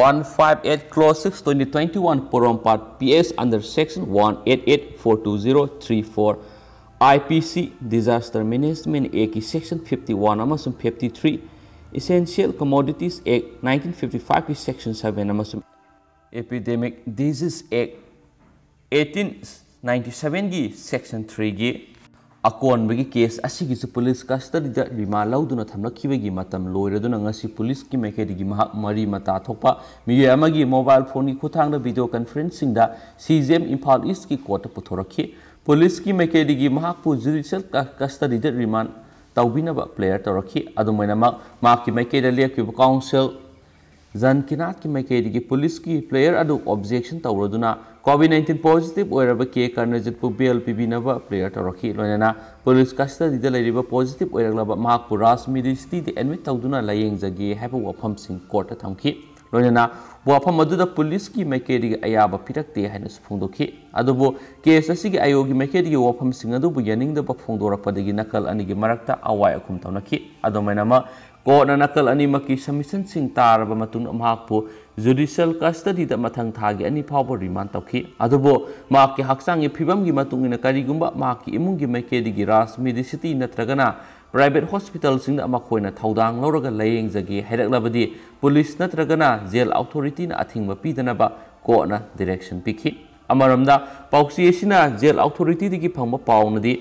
one five eight clause six twenty twenty one, ꯄꯣꯔꯣꯝꯄꯥꯠ PS under section one eight eight four two zero three four, IPC Disaster Management Actꯀꯤ section fifty one ꯑꯃꯁꯨꯡ fifty three, Essential Commodities Act nineteen fifty fiveꯀꯤ section seven ꯑꯃꯁꯨꯡ Epidemic Disease Act eighteen ninety sevenꯒꯤ section threeꯒꯤ ꯑꯀꯣꯟꯕꯒꯤ ꯀꯦꯁ ꯑꯁꯤꯒꯤꯁꯨ ꯄꯨꯂꯤꯁ ꯀꯁꯇꯗꯤꯗ ꯔꯤꯃꯥꯟ ꯂꯧꯗꯨꯅ ꯊꯝꯂꯛꯈꯤꯕꯒꯤ ꯃꯇꯝ ꯂꯣꯏꯔꯗꯨꯅ ꯉꯁꯤ ꯄꯨꯂꯤꯁꯀꯤ ꯃꯥꯏꯀꯩꯗꯒꯤ ꯃꯍꯥꯛ ꯃꯔꯤ ꯃꯇꯥ ꯊꯣꯛꯄ ꯃꯤꯑꯣꯏ ꯑꯃꯒꯤ ꯃꯣꯕꯥꯏꯜ ꯐꯣꯟꯒꯤ ꯈꯨꯠꯊꯥꯡꯗ video ꯀꯟꯐꯔꯦꯟꯁꯤꯡꯗ C G M Imphal ꯏꯁꯀꯤ ꯀꯣꯔꯠꯇ ꯄꯨꯊꯣꯔꯛꯈꯤ꯫ ꯄꯨꯂꯤꯁꯀꯤ ꯃꯥꯏꯀꯩꯗꯒꯤ ꯃꯍꯥꯛꯄꯨ ꯖꯨꯗꯤꯁꯤꯌꯦꯜ ꯀ-, ꯀꯁꯇꯗꯤꯗ ꯔꯤꯃꯥꯟ ꯇꯧꯕꯤꯅꯕ ꯄ꯭ꯔꯦꯌꯔ ꯇꯧꯔꯛꯈꯤ꯫ ꯑꯗꯨꯃꯥꯏꯅꯃꯛ ꯃꯍꯥꯛꯀꯤ ꯃꯥꯏꯀꯩꯗ ꯂꯦꯞꯈꯤꯕ ꯀꯥꯎꯟꯁꯤꯜ ꯖꯟꯀꯤꯅꯥꯠꯀꯤ ꯃꯥꯏꯀꯩꯗꯒꯤ ꯄꯨꯂꯤꯁꯀꯤ ꯄ꯭ꯂꯦꯌꯔ ꯑꯗꯨ ꯑꯣꯕꯖꯦꯛꯁꯟ ꯇꯧꯔꯗꯨꯅ ꯀꯣꯚꯤꯗ ꯅꯥꯏꯟꯇꯤꯟ ꯄꯣꯖꯤꯇꯤꯚ ꯑꯣꯏꯔꯕ ꯀꯦ ꯀꯔꯅꯖꯤꯠꯄꯨ ꯕꯦꯜ ꯄꯤꯕꯤꯅꯕ ꯄ꯭ꯔꯦꯌꯔ ꯇꯧꯔꯛꯈꯤ꯫ ꯂꯣꯏꯅꯅ ꯄꯨꯂꯤꯁ ꯀꯁꯇꯗꯤꯗ ꯂꯩꯔꯤꯕ ꯄꯣꯖꯤꯇꯤꯚ ꯑꯣꯏꯔꯛꯂꯕ ꯃꯍꯥꯛꯄꯨ ꯔꯥꯖ ꯃꯦꯗꯤꯁꯤꯇꯤꯗ ꯑꯦꯗꯃꯤꯠ ꯇꯧꯗꯨꯅ ꯂꯥꯌꯦꯡꯖꯒꯦ ꯍꯥꯏꯕ ꯋꯥꯐꯝꯁꯤꯡ ꯀꯣꯔꯠꯇ ꯊꯝꯈꯤ꯫ ꯂꯣꯏꯅꯅ ꯋꯥꯐꯝ ꯑꯗꯨꯗ ꯄꯨꯂꯤꯁꯀꯤ ꯃꯥꯏꯀꯩꯗꯒꯤ ꯑꯌꯥꯕ ꯄꯤꯔꯛꯇꯦ ꯍꯥꯏꯅꯁꯨ ꯐꯣꯡꯗꯣꯛꯈꯤ꯫ ꯑꯗꯨꯕꯨ ꯀꯦꯁ ꯑꯁꯤꯒꯤ ꯑꯥꯏ ꯑꯣꯒꯤ ꯃꯥꯏꯀꯩꯗꯒꯤ ꯋꯥꯐꯝꯁꯤꯡ ꯑꯗꯨꯕꯨ ꯌꯥꯅꯤꯡꯗꯕ ꯐꯣꯡꯗꯣꯔꯛꯄꯗꯒꯤ ꯅꯥꯀꯜ ꯑꯅꯤꯒꯤ ꯃꯔꯛꯇ ꯑꯋꯥꯏ ꯑꯈꯨꯝ ꯇꯧꯅꯈꯤ꯫ ꯑꯗꯨꯃꯥꯏꯅꯃꯛ ꯀꯣꯔꯠꯅ ꯅꯥꯀꯜ ꯑꯅꯤꯃꯛꯀꯤ ꯁꯕꯃꯤꯁꯟꯁꯤꯡ ꯇꯥꯔꯕ ꯃꯇꯨꯡꯗ ꯃꯍꯥꯛꯄꯨ ꯖꯨꯗꯤꯁꯤꯌꯦꯜ ꯀꯁꯇꯗꯤꯗ ꯃꯊꯪ ꯊꯥꯒꯤ ꯑꯅꯤ ꯐꯥꯎꯕ ꯔꯤꯃꯥꯟ ꯇꯧꯈꯤ꯫ ꯑꯗꯨꯕꯨ ꯃꯍꯥꯛꯀꯤ ꯍꯛꯆꯥꯡꯒꯤ ꯐꯤꯕꯝꯒꯤ ꯃꯇꯨꯡ ꯏꯟꯅ ꯀꯔꯤꯒꯨꯝꯕ ꯃꯍꯥꯛꯀꯤ ꯏꯃꯨꯡꯒꯤ ꯃꯥꯏꯀꯩꯗꯒꯤ ꯔꯥꯖ ꯃꯦꯗꯤꯁꯤꯇꯤ ꯅꯠꯇ꯭ꯔꯒꯅ ꯄ꯭ꯔꯥꯏꯚꯦꯠ ꯍꯣꯁꯄꯤꯇꯥꯜꯁꯤꯡꯗ ꯃꯈꯣꯏꯅ ꯊꯧꯗꯥꯡ ꯂꯧꯔꯒ ꯂꯥꯌꯦꯡꯖꯒꯦ ꯍꯥꯏꯔꯛꯂꯕꯗꯤ ꯄꯨꯂꯤꯁ ꯅꯠꯇ꯭ꯔꯒꯅ ꯖꯦꯜ ꯑꯣꯊꯣꯔꯤꯇꯤꯅ ꯑꯊꯤꯡꯕ ꯄꯤꯗꯅꯕ ꯀꯣꯔꯠꯅ ꯗꯤꯔꯦꯛꯁꯟ ꯄꯤꯈꯤ꯫ ꯑꯃꯔꯣꯝꯗ ꯄꯥꯎꯆꯦ ꯑꯁꯤꯅ ꯖꯦꯜ ꯑꯣꯊꯣꯔꯤꯇꯤꯗꯒꯤ ꯐꯪꯕ ꯄꯥꯎꯅꯗꯤ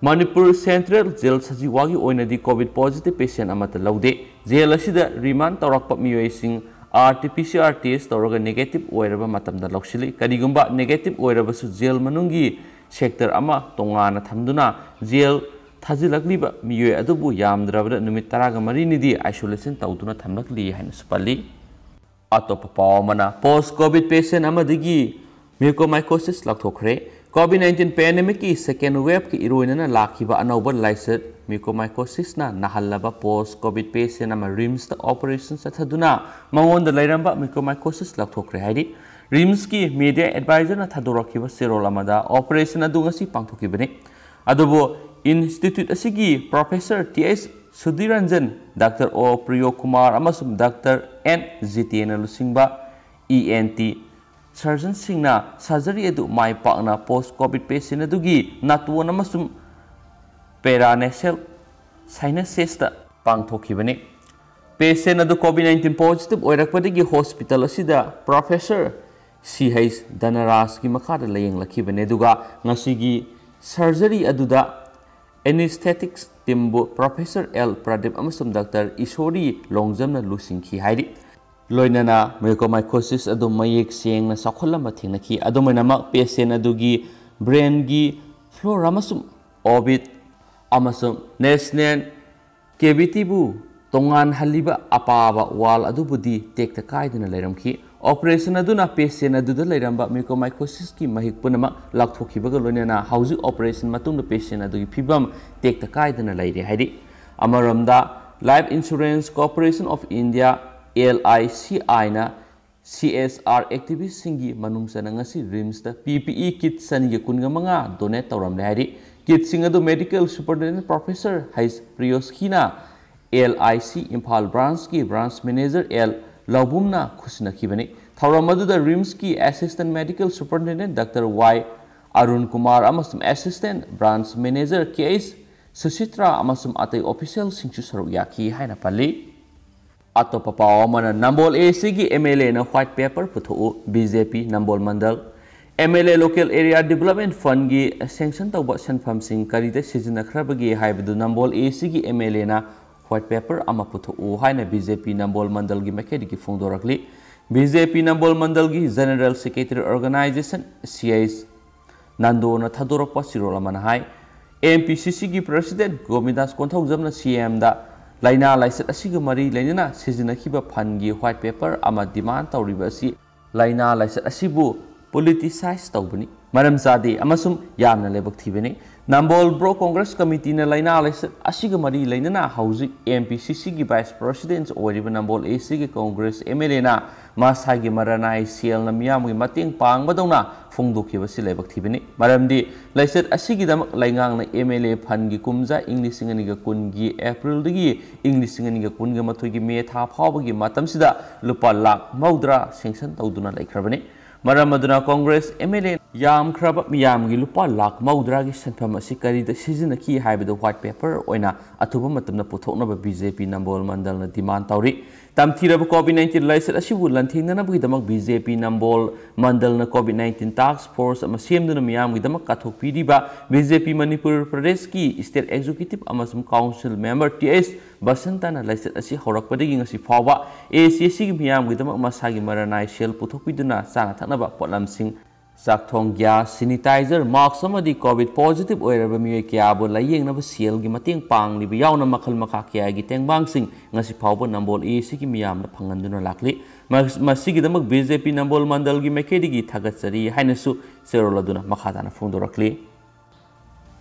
ꯃꯅꯤꯄꯨꯔ ꯁꯦꯟꯇ꯭ꯔꯦꯜ ꯖꯦꯜ ꯁꯖꯤꯋꯥꯒꯤ ꯑꯣꯏꯅꯗꯤ ꯀꯣꯚꯤꯗ ꯄꯣꯖꯤꯇꯤꯚ ꯄꯦꯁꯦꯟ ꯑꯃꯠꯇ ꯂꯧꯗꯦ꯫ ꯖꯦꯜ ꯑꯁꯤꯗ ꯔꯤꯃꯥꯟ ꯇꯧꯔꯛꯄ ꯃꯤꯑꯣꯏꯁꯤꯡ R T P C R test ꯇꯧꯔꯒ ꯅꯦꯒꯦꯇꯤꯚ ꯑꯣꯏꯔꯕ ꯃꯇꯝꯗ ꯂꯧꯁꯤꯜꯂꯤ꯫ ꯀꯔꯤꯒꯨꯝꯕ ꯅꯦꯒꯦꯇꯤꯚ ꯑꯣꯏꯔꯕꯁꯨ ꯖꯦꯜ ꯃꯅꯨꯡꯒꯤ ꯁꯦꯛꯇꯔ ꯑꯃ ꯇꯣꯉꯥꯟꯅ ꯊꯝꯗꯨꯅ ꯖꯦꯜ ꯊꯥꯖꯤꯜꯂꯛꯂꯤꯕ ꯃꯤꯑꯣꯏ ꯑꯗꯨꯕꯨ ꯌꯥꯝꯗ꯭ꯔꯕꯗ ꯅꯨꯃꯤꯠ ꯇꯔꯥꯒ ꯃꯔꯤꯅꯤꯗꯤ ꯑꯥꯏꯁꯣꯂꯦꯁꯟ ꯇꯧꯗꯨꯅ ꯊꯝꯂꯛꯂꯤ ꯍꯥꯏꯅꯁꯨ ꯄꯜꯂꯤ꯫ ꯑꯇꯣꯞꯄ ꯄꯥꯎ ꯑꯃꯅ, ꯄꯣꯁ ꯀꯣꯚꯤꯗ ꯄꯦꯁꯦꯟ ꯑꯃꯗꯒꯤ ꯃ꯭ꯌꯨꯀꯣꯃꯥꯏꯀꯣꯁꯤꯁ ꯂꯧꯊꯣꯛꯈ꯭ꯔꯦ꯫ ꯀꯣꯚꯤꯗ ꯅꯥꯏꯟꯇꯤꯟ ꯄꯦꯟꯗꯦꯃꯤꯛꯀꯤ ꯁꯦꯀꯦꯟ ꯋꯦꯕꯀꯤ ꯏꯔꯣꯏꯅꯅ ꯂꯥꯛꯈꯤꯕ ꯑꯅꯧꯕ ꯂꯥꯏꯆꯠ ꯃ꯭ꯌꯨꯀꯣꯃꯥꯏꯀꯣꯁꯤꯁꯅ ꯅꯥꯍꯜꯂꯕ ꯄꯣꯁ ꯀꯣꯚꯤꯗ ꯄꯦꯁꯦꯟ ꯑꯃ ꯔꯤꯝꯁꯇ ꯑꯣꯄꯔꯦꯁꯟ ꯆꯠꯊꯗꯨꯅ ꯃꯉꯣꯟꯗ ꯂꯩꯔꯝꯕ ꯃ꯭ꯌꯨꯀꯣꯃꯥꯏꯀꯣꯁꯤꯁ ꯂꯧꯊꯣꯛꯈ꯭ꯔꯦ ꯍꯥꯏꯔꯤ꯫ ꯔꯤꯝꯁꯀꯤ ꯃꯦꯗꯤꯌꯥ ꯑꯦꯗꯚꯥꯏꯖꯔꯅ ꯊꯥꯗꯣꯔꯛꯈꯤꯕ ꯆꯦꯔꯣꯜ ꯑꯃꯗ ꯑꯣꯄꯔꯦꯁꯟ ꯑꯗꯨ ꯉꯁꯤ ꯄꯥꯡꯊꯣꯛꯈꯤꯕꯅꯤ꯫ ꯑꯗꯨꯕꯨ ꯏꯟꯁꯇꯤꯇ꯭ꯌꯨꯠ ꯑꯁꯤꯒꯤ ꯄ꯭ꯔꯣꯐꯦꯁꯔ ꯇꯤ ꯑꯩꯆ ꯁꯨꯙꯤꯔꯟꯖꯟ, ꯗꯥꯛꯇꯔ ꯑꯣ ꯄ꯭ꯔꯤꯌꯣ ꯀꯨꯃꯥꯔ ꯑꯃꯁꯨꯡ ꯗꯥꯛꯇꯔ ꯑꯦꯟ ꯖꯤꯇꯦꯟꯅ ꯂꯨꯆꯤꯡꯕ ꯏ ꯑꯦꯟ ꯇꯤ ꯁꯔꯖꯟꯁꯤꯡꯅ ꯁꯔꯖꯔꯤ ꯑꯗꯨ ꯃꯥꯏ ꯄꯥꯛꯅ ꯄꯣꯁ ꯀꯣꯚꯤꯗ ꯄꯦꯁꯦꯟ ꯑꯗꯨꯒꯤ ꯅꯥꯇꯣꯟ ꯑꯃꯁꯨꯡ ꯄꯦꯔꯥꯅꯦꯁꯦꯜ ꯁꯥꯏꯅꯁꯦꯁꯇ ꯄꯥꯡꯊꯣꯛꯈꯤꯕꯅꯤ꯫ ꯄꯦꯁꯦꯟ ꯑꯗꯨ ꯀꯣꯚꯤꯗ ꯅꯥꯏꯟꯇꯤꯟ ꯄꯣꯖꯤꯇꯤꯚ ꯑꯣꯏꯔꯛꯄꯗꯒꯤ ꯍꯣꯁꯄꯤꯇꯥꯜ ꯑꯁꯤꯗ ꯄ꯭ꯔꯣꯐꯦꯁꯔ ꯁꯤ ꯍꯩꯆ ꯙꯅꯔꯥꯖꯀꯤ ꯃꯈꯥꯗ ꯂꯥꯌꯦꯡꯂꯛꯈꯤꯕꯅꯤ꯫ ꯑꯗꯨꯒ ꯉꯁꯤꯒꯤ Surgery ꯑꯗꯨꯗ Anesthetics teamꯕꯨ Professor L Pradip ꯑꯃꯁꯨꯡ Doctor ꯏꯁꯣꯔꯤ ꯂꯣꯡꯖꯝꯅ ꯂꯨꯆꯤꯡꯈꯤ ꯍꯥꯏꯔꯤ꯫ ꯂꯣꯏꯅꯅ mucormycosis ꯑꯗꯨ ꯃꯌꯦꯛ ꯁꯦꯡꯅ ꯆꯥꯎꯈꯠꯂꯝꯕ ꯊꯦꯡꯅꯈꯤ꯫ ꯑꯗꯨꯝ ꯑꯣꯏꯅꯃꯛ, patient ꯑꯗꯨꯒꯤ brainꯒꯤ floor ꯑꯃꯁꯨꯡ orbit ꯑꯃꯁꯨꯡ nasal cavityꯕꯨ ꯇꯣꯉꯥꯟꯍꯜꯂꯤꯕ ꯑꯄꯥꯕ wall ꯑꯗꯨꯕꯨꯗꯤ ꯇꯦꯛꯇ ꯀꯥꯏꯗꯅ ꯂꯩꯔꯝꯈꯤ꯫ Operation ꯑꯗꯨꯅ patient ꯑꯗꯨꯗ ꯂꯩꯔꯝꯕ mucormycosisꯀꯤ ꯃꯍꯤꯛ ꯄꯨꯝꯅꯃꯛ ꯂꯧꯊꯣꯛꯈꯤꯕꯒ ꯂꯣꯏꯅꯅ ꯍꯧꯖꯤꯛ operation ꯃꯇꯨꯡꯗ patient ꯑꯗꯨꯒꯤ ꯐꯤꯕꯝ ꯇꯦꯛꯇ ꯀꯥꯏꯗꯅ ꯂꯩꯔꯦ ꯍꯥꯏꯔꯤ꯫ ꯑꯃꯔꯣꯝꯗ, Life Insurance Corporation of India, LICIꯅ CSR activistꯁꯤꯡꯒꯤ ꯃꯅꯨꯡ ꯆꯟꯅ ꯉꯁꯤ RIMSꯇ PPE kit ꯆꯅꯤꯒ ꯀꯨꯟꯒ ꯃꯉꯥ donate ꯇꯧꯔꯝꯂꯦ ꯍꯥꯏꯔꯤ꯫ Kitꯁꯤꯡ ꯑꯗꯨ Medical Superintendent Professor H Priyoshkina, LIC Imphal branchꯀꯤ branch manager L ꯂꯧꯕꯨꯝꯅ ꯈꯨꯠꯁꯤꯟꯅꯈꯤꯕꯅꯤ꯫ ꯊꯧꯔꯝ ꯑꯗꯨꯗ RIMSꯀꯤ Assistant Medical Superintendent Doctor Y Arun Kumar ꯑꯃꯁꯨꯡ Assistant Branch Manager Kh ꯁꯨꯁꯤꯇ꯭ꯔꯥ ꯑꯃꯁꯨꯡ ꯑꯇꯩ officialꯁꯤꯡꯁꯨ ꯁꯔꯨꯛ ꯌꯥꯈꯤ ꯍꯥꯏꯅ ꯄꯜꯂꯤ꯫ ꯑꯇꯣꯞꯄ ꯄꯥꯎ ꯑꯃꯅ, ꯅꯝꯕꯣꯜ ACꯒꯤ MLAꯅ white paper ꯄꯨꯊꯣꯛꯎ, BJP ꯅꯝꯕꯣꯜ ꯃꯟꯗꯜ꯫ MLA Local Area Development Fundꯒꯤ sanction ꯇꯧꯕ ꯁꯦꯟꯐꯝꯁꯤꯡ ꯀꯔꯤꯗ ꯁꯤꯖꯤꯟꯅꯈ꯭ꯔꯕꯒꯦ ꯍꯥꯏꯕꯗꯨ ꯅꯝꯕꯣꯜ ACꯒꯤ MLAꯅ white paper ꯑꯃ ꯄꯨꯊꯣꯛꯎ ꯍꯥꯏꯅ BJP ꯅꯝꯕꯣꯜ ꯃꯟꯗꯜꯒꯤ ꯃꯥꯏꯀꯩꯗꯒꯤ ꯐꯣꯡꯗꯣꯔꯛꯂꯤ꯫ BJP ꯅꯝꯕꯣꯜ ꯃꯟꯗꯜꯒꯤ General Secretary Organization, CIS ꯅꯟꯗꯣꯅ ꯊꯥꯗꯣꯔꯛꯄ ꯆꯤꯔꯣꯜ ꯑꯃꯅ ꯍꯥꯏ, MPCCꯒꯤ President ꯒꯣꯕꯤꯟꯗꯥꯁ ꯀꯣꯟꯊꯧꯖꯝꯅ CMꯗ ꯂꯥꯏꯅꯥ ꯂꯥꯏꯆꯠ ꯑꯁꯤꯒ ꯃꯔꯤ ꯂꯩꯅꯅ ꯁꯤꯖꯤꯟꯅꯈꯤꯕ fundꯒꯤ white paper ꯑꯃ demand ꯇꯧꯔꯤꯕ ꯑꯁꯤ ꯂꯥꯏꯅꯥ ꯂꯥꯏꯆꯠ ꯑꯁꯤꯕꯨ politicize ꯇꯧꯕꯅꯤ, ꯃꯔꯝ ꯆꯥꯗꯦ ꯑꯃꯁꯨꯡ ꯌꯥꯝꯅ ꯂꯥꯏꯕꯛ ꯊꯤꯕꯅꯤ꯫ ꯅꯝꯕꯣꯜ Block Congress Committeeꯅ ꯂꯥꯏꯅꯥ ꯂꯥꯏꯆꯠ ꯑꯁꯤꯒ ꯃꯔꯤ ꯂꯩꯅꯅ ꯍꯧꯖꯤꯛ MPCCꯒꯤ Vice President ꯑꯣꯏꯔꯤꯕ ꯅꯝꯕꯣꯜ ACꯒꯤ Congress MLAꯅ ꯃꯁꯥꯒꯤ ꯃꯔꯅꯥꯏ ꯁꯦꯜꯅ ꯃꯤꯌꯥꯝꯒꯤ ꯃꯇꯦꯡ ꯄꯥꯡꯕꯗꯧꯅ ꯐꯣꯡꯗꯣꯛꯈꯤꯕꯁꯤ ꯂꯥꯏꯕꯛ ꯊꯤꯕꯅꯤ꯫ ꯃꯔꯝꯗꯤ ꯂꯥꯏꯆꯠ ꯑꯁꯤꯒꯤꯗꯃꯛ ꯂꯩꯉꯥꯛꯅ MLA fundꯒꯤ ꯀꯨꯝꯖꯥ ꯏꯪ ꯂꯤꯁꯤꯡ ꯑꯅꯤꯒ ꯀꯨꯟꯒꯤ Aprilꯗꯒꯤ ꯏꯪ ꯂꯤꯁꯤꯡ ꯑꯅꯤꯒ ꯀꯨꯟꯒ ꯃꯥꯊꯣꯏꯒꯤ May ꯊꯥ ꯐꯥꯎꯕꯒꯤ ꯃꯇꯝꯁꯤꯗ ꯂꯨꯄꯥ ꯂꯥꯈ ꯃꯧꯗ꯭ꯔꯥ sanction ꯇꯧꯗꯨꯅ ꯂꯩꯈ꯭ꯔꯕꯅꯤ꯫ ꯃꯔꯝ ꯑꯗꯨꯅ Congress MLA ꯌꯥꯝꯈ꯭ꯔꯕ ꯃꯤꯌꯥꯝꯒꯤ ꯂꯨꯄꯥ ꯂꯥꯈ ꯃꯧꯗ꯭ꯔꯥꯒꯤ ꯁꯦꯟꯐꯝ ꯑꯁꯤ ꯀꯔꯤꯗ ꯁꯤꯖꯤꯟꯅꯈꯤ ꯍꯥꯏꯕꯗꯨ white paper ꯑꯣꯏꯅ ꯑꯊꯨꯕ ꯃꯇꯝꯗ ꯄꯨꯊꯣꯛꯅꯕ BJP ꯅꯝꯕꯣꯜ ꯃꯟꯗꯜꯅ demand ꯇꯧꯔꯤ꯫ ꯇꯝꯊꯤꯔꯕ COVID nineteen ꯂꯥꯏꯆꯠ ꯑꯁꯤꯕꯨ ꯂꯥꯟꯊꯦꯡꯅꯅꯕꯒꯤꯗꯃꯛ BJP ꯅꯝꯕꯣꯜ ꯃꯟꯗꯜꯅ COVID nineteen task force ꯑꯃ ꯁꯦꯝꯗꯨꯅ ꯃꯤꯌꯥꯝꯒꯤꯗꯃꯛ ꯀꯥꯊꯣꯛꯄꯤꯔꯤꯕ BJP ꯃꯅꯤꯄꯨꯔ ꯄ꯭ꯔꯗꯦꯁꯀꯤ state executive ꯑꯃꯁꯨꯡ council member T S ꯕꯁꯟꯇꯅ ꯂꯥꯏꯆꯠ ꯑꯁꯤ ꯍꯧꯔꯛꯄꯗꯒꯤ ꯉꯁꯤ ꯐꯥꯎꯕ ACCꯒꯤ ꯃꯤꯌꯥꯝꯒꯤꯗꯃꯛ ꯃꯁꯥꯒꯤ ꯃꯔꯅꯥꯏ ꯁꯦꯜ ꯄꯨꯊꯣꯛꯄꯤꯗꯨꯅ ꯆꯥꯅ ꯊꯛꯅꯕ ꯄꯣꯠꯂꯝꯁꯤꯡ, ꯆꯥꯛꯊꯣꯡ ꯒ꯭ꯌꯥꯁ, sanitizer, mask ꯑꯃꯗꯤ COVID positive ꯑꯣꯏꯔꯕ ꯃꯤꯑꯣꯏ ꯀꯌꯥꯕꯨ ꯂꯥꯌꯦꯡꯅꯕ ꯁꯦꯜꯒꯤ ꯃꯇꯦꯡ ꯄꯥꯡꯂꯤꯕ ꯌꯥꯎꯅ ꯃꯈꯜ ꯃꯈꯥ ꯀꯌꯥꯒꯤ ꯇꯦꯡꯕꯥꯡꯁꯤꯡ ꯉꯁꯤ ꯐꯥꯎꯕ ꯅꯝꯕꯣꯜ ACCꯒꯤ ꯃꯤꯌꯥꯝꯗ ꯐꯪꯍꯟꯗꯨꯅ ꯂꯥꯛꯂꯤ꯫ ꯃ-, ꯃꯁꯤꯒꯤꯗꯃꯛ BJP ꯅꯝꯕꯣꯜ ꯃꯟꯗꯜꯒꯤ ꯃꯥꯏꯀꯩꯗꯒꯤ ꯊꯥꯒꯠꯆꯔꯤ ꯍꯥꯏꯅꯁꯨ ꯆꯦꯔꯣꯜ ꯑꯗꯨꯅ ꯃꯈꯥ ꯇꯥꯅ ꯐꯣꯡꯗꯣꯔꯛꯂꯤ꯫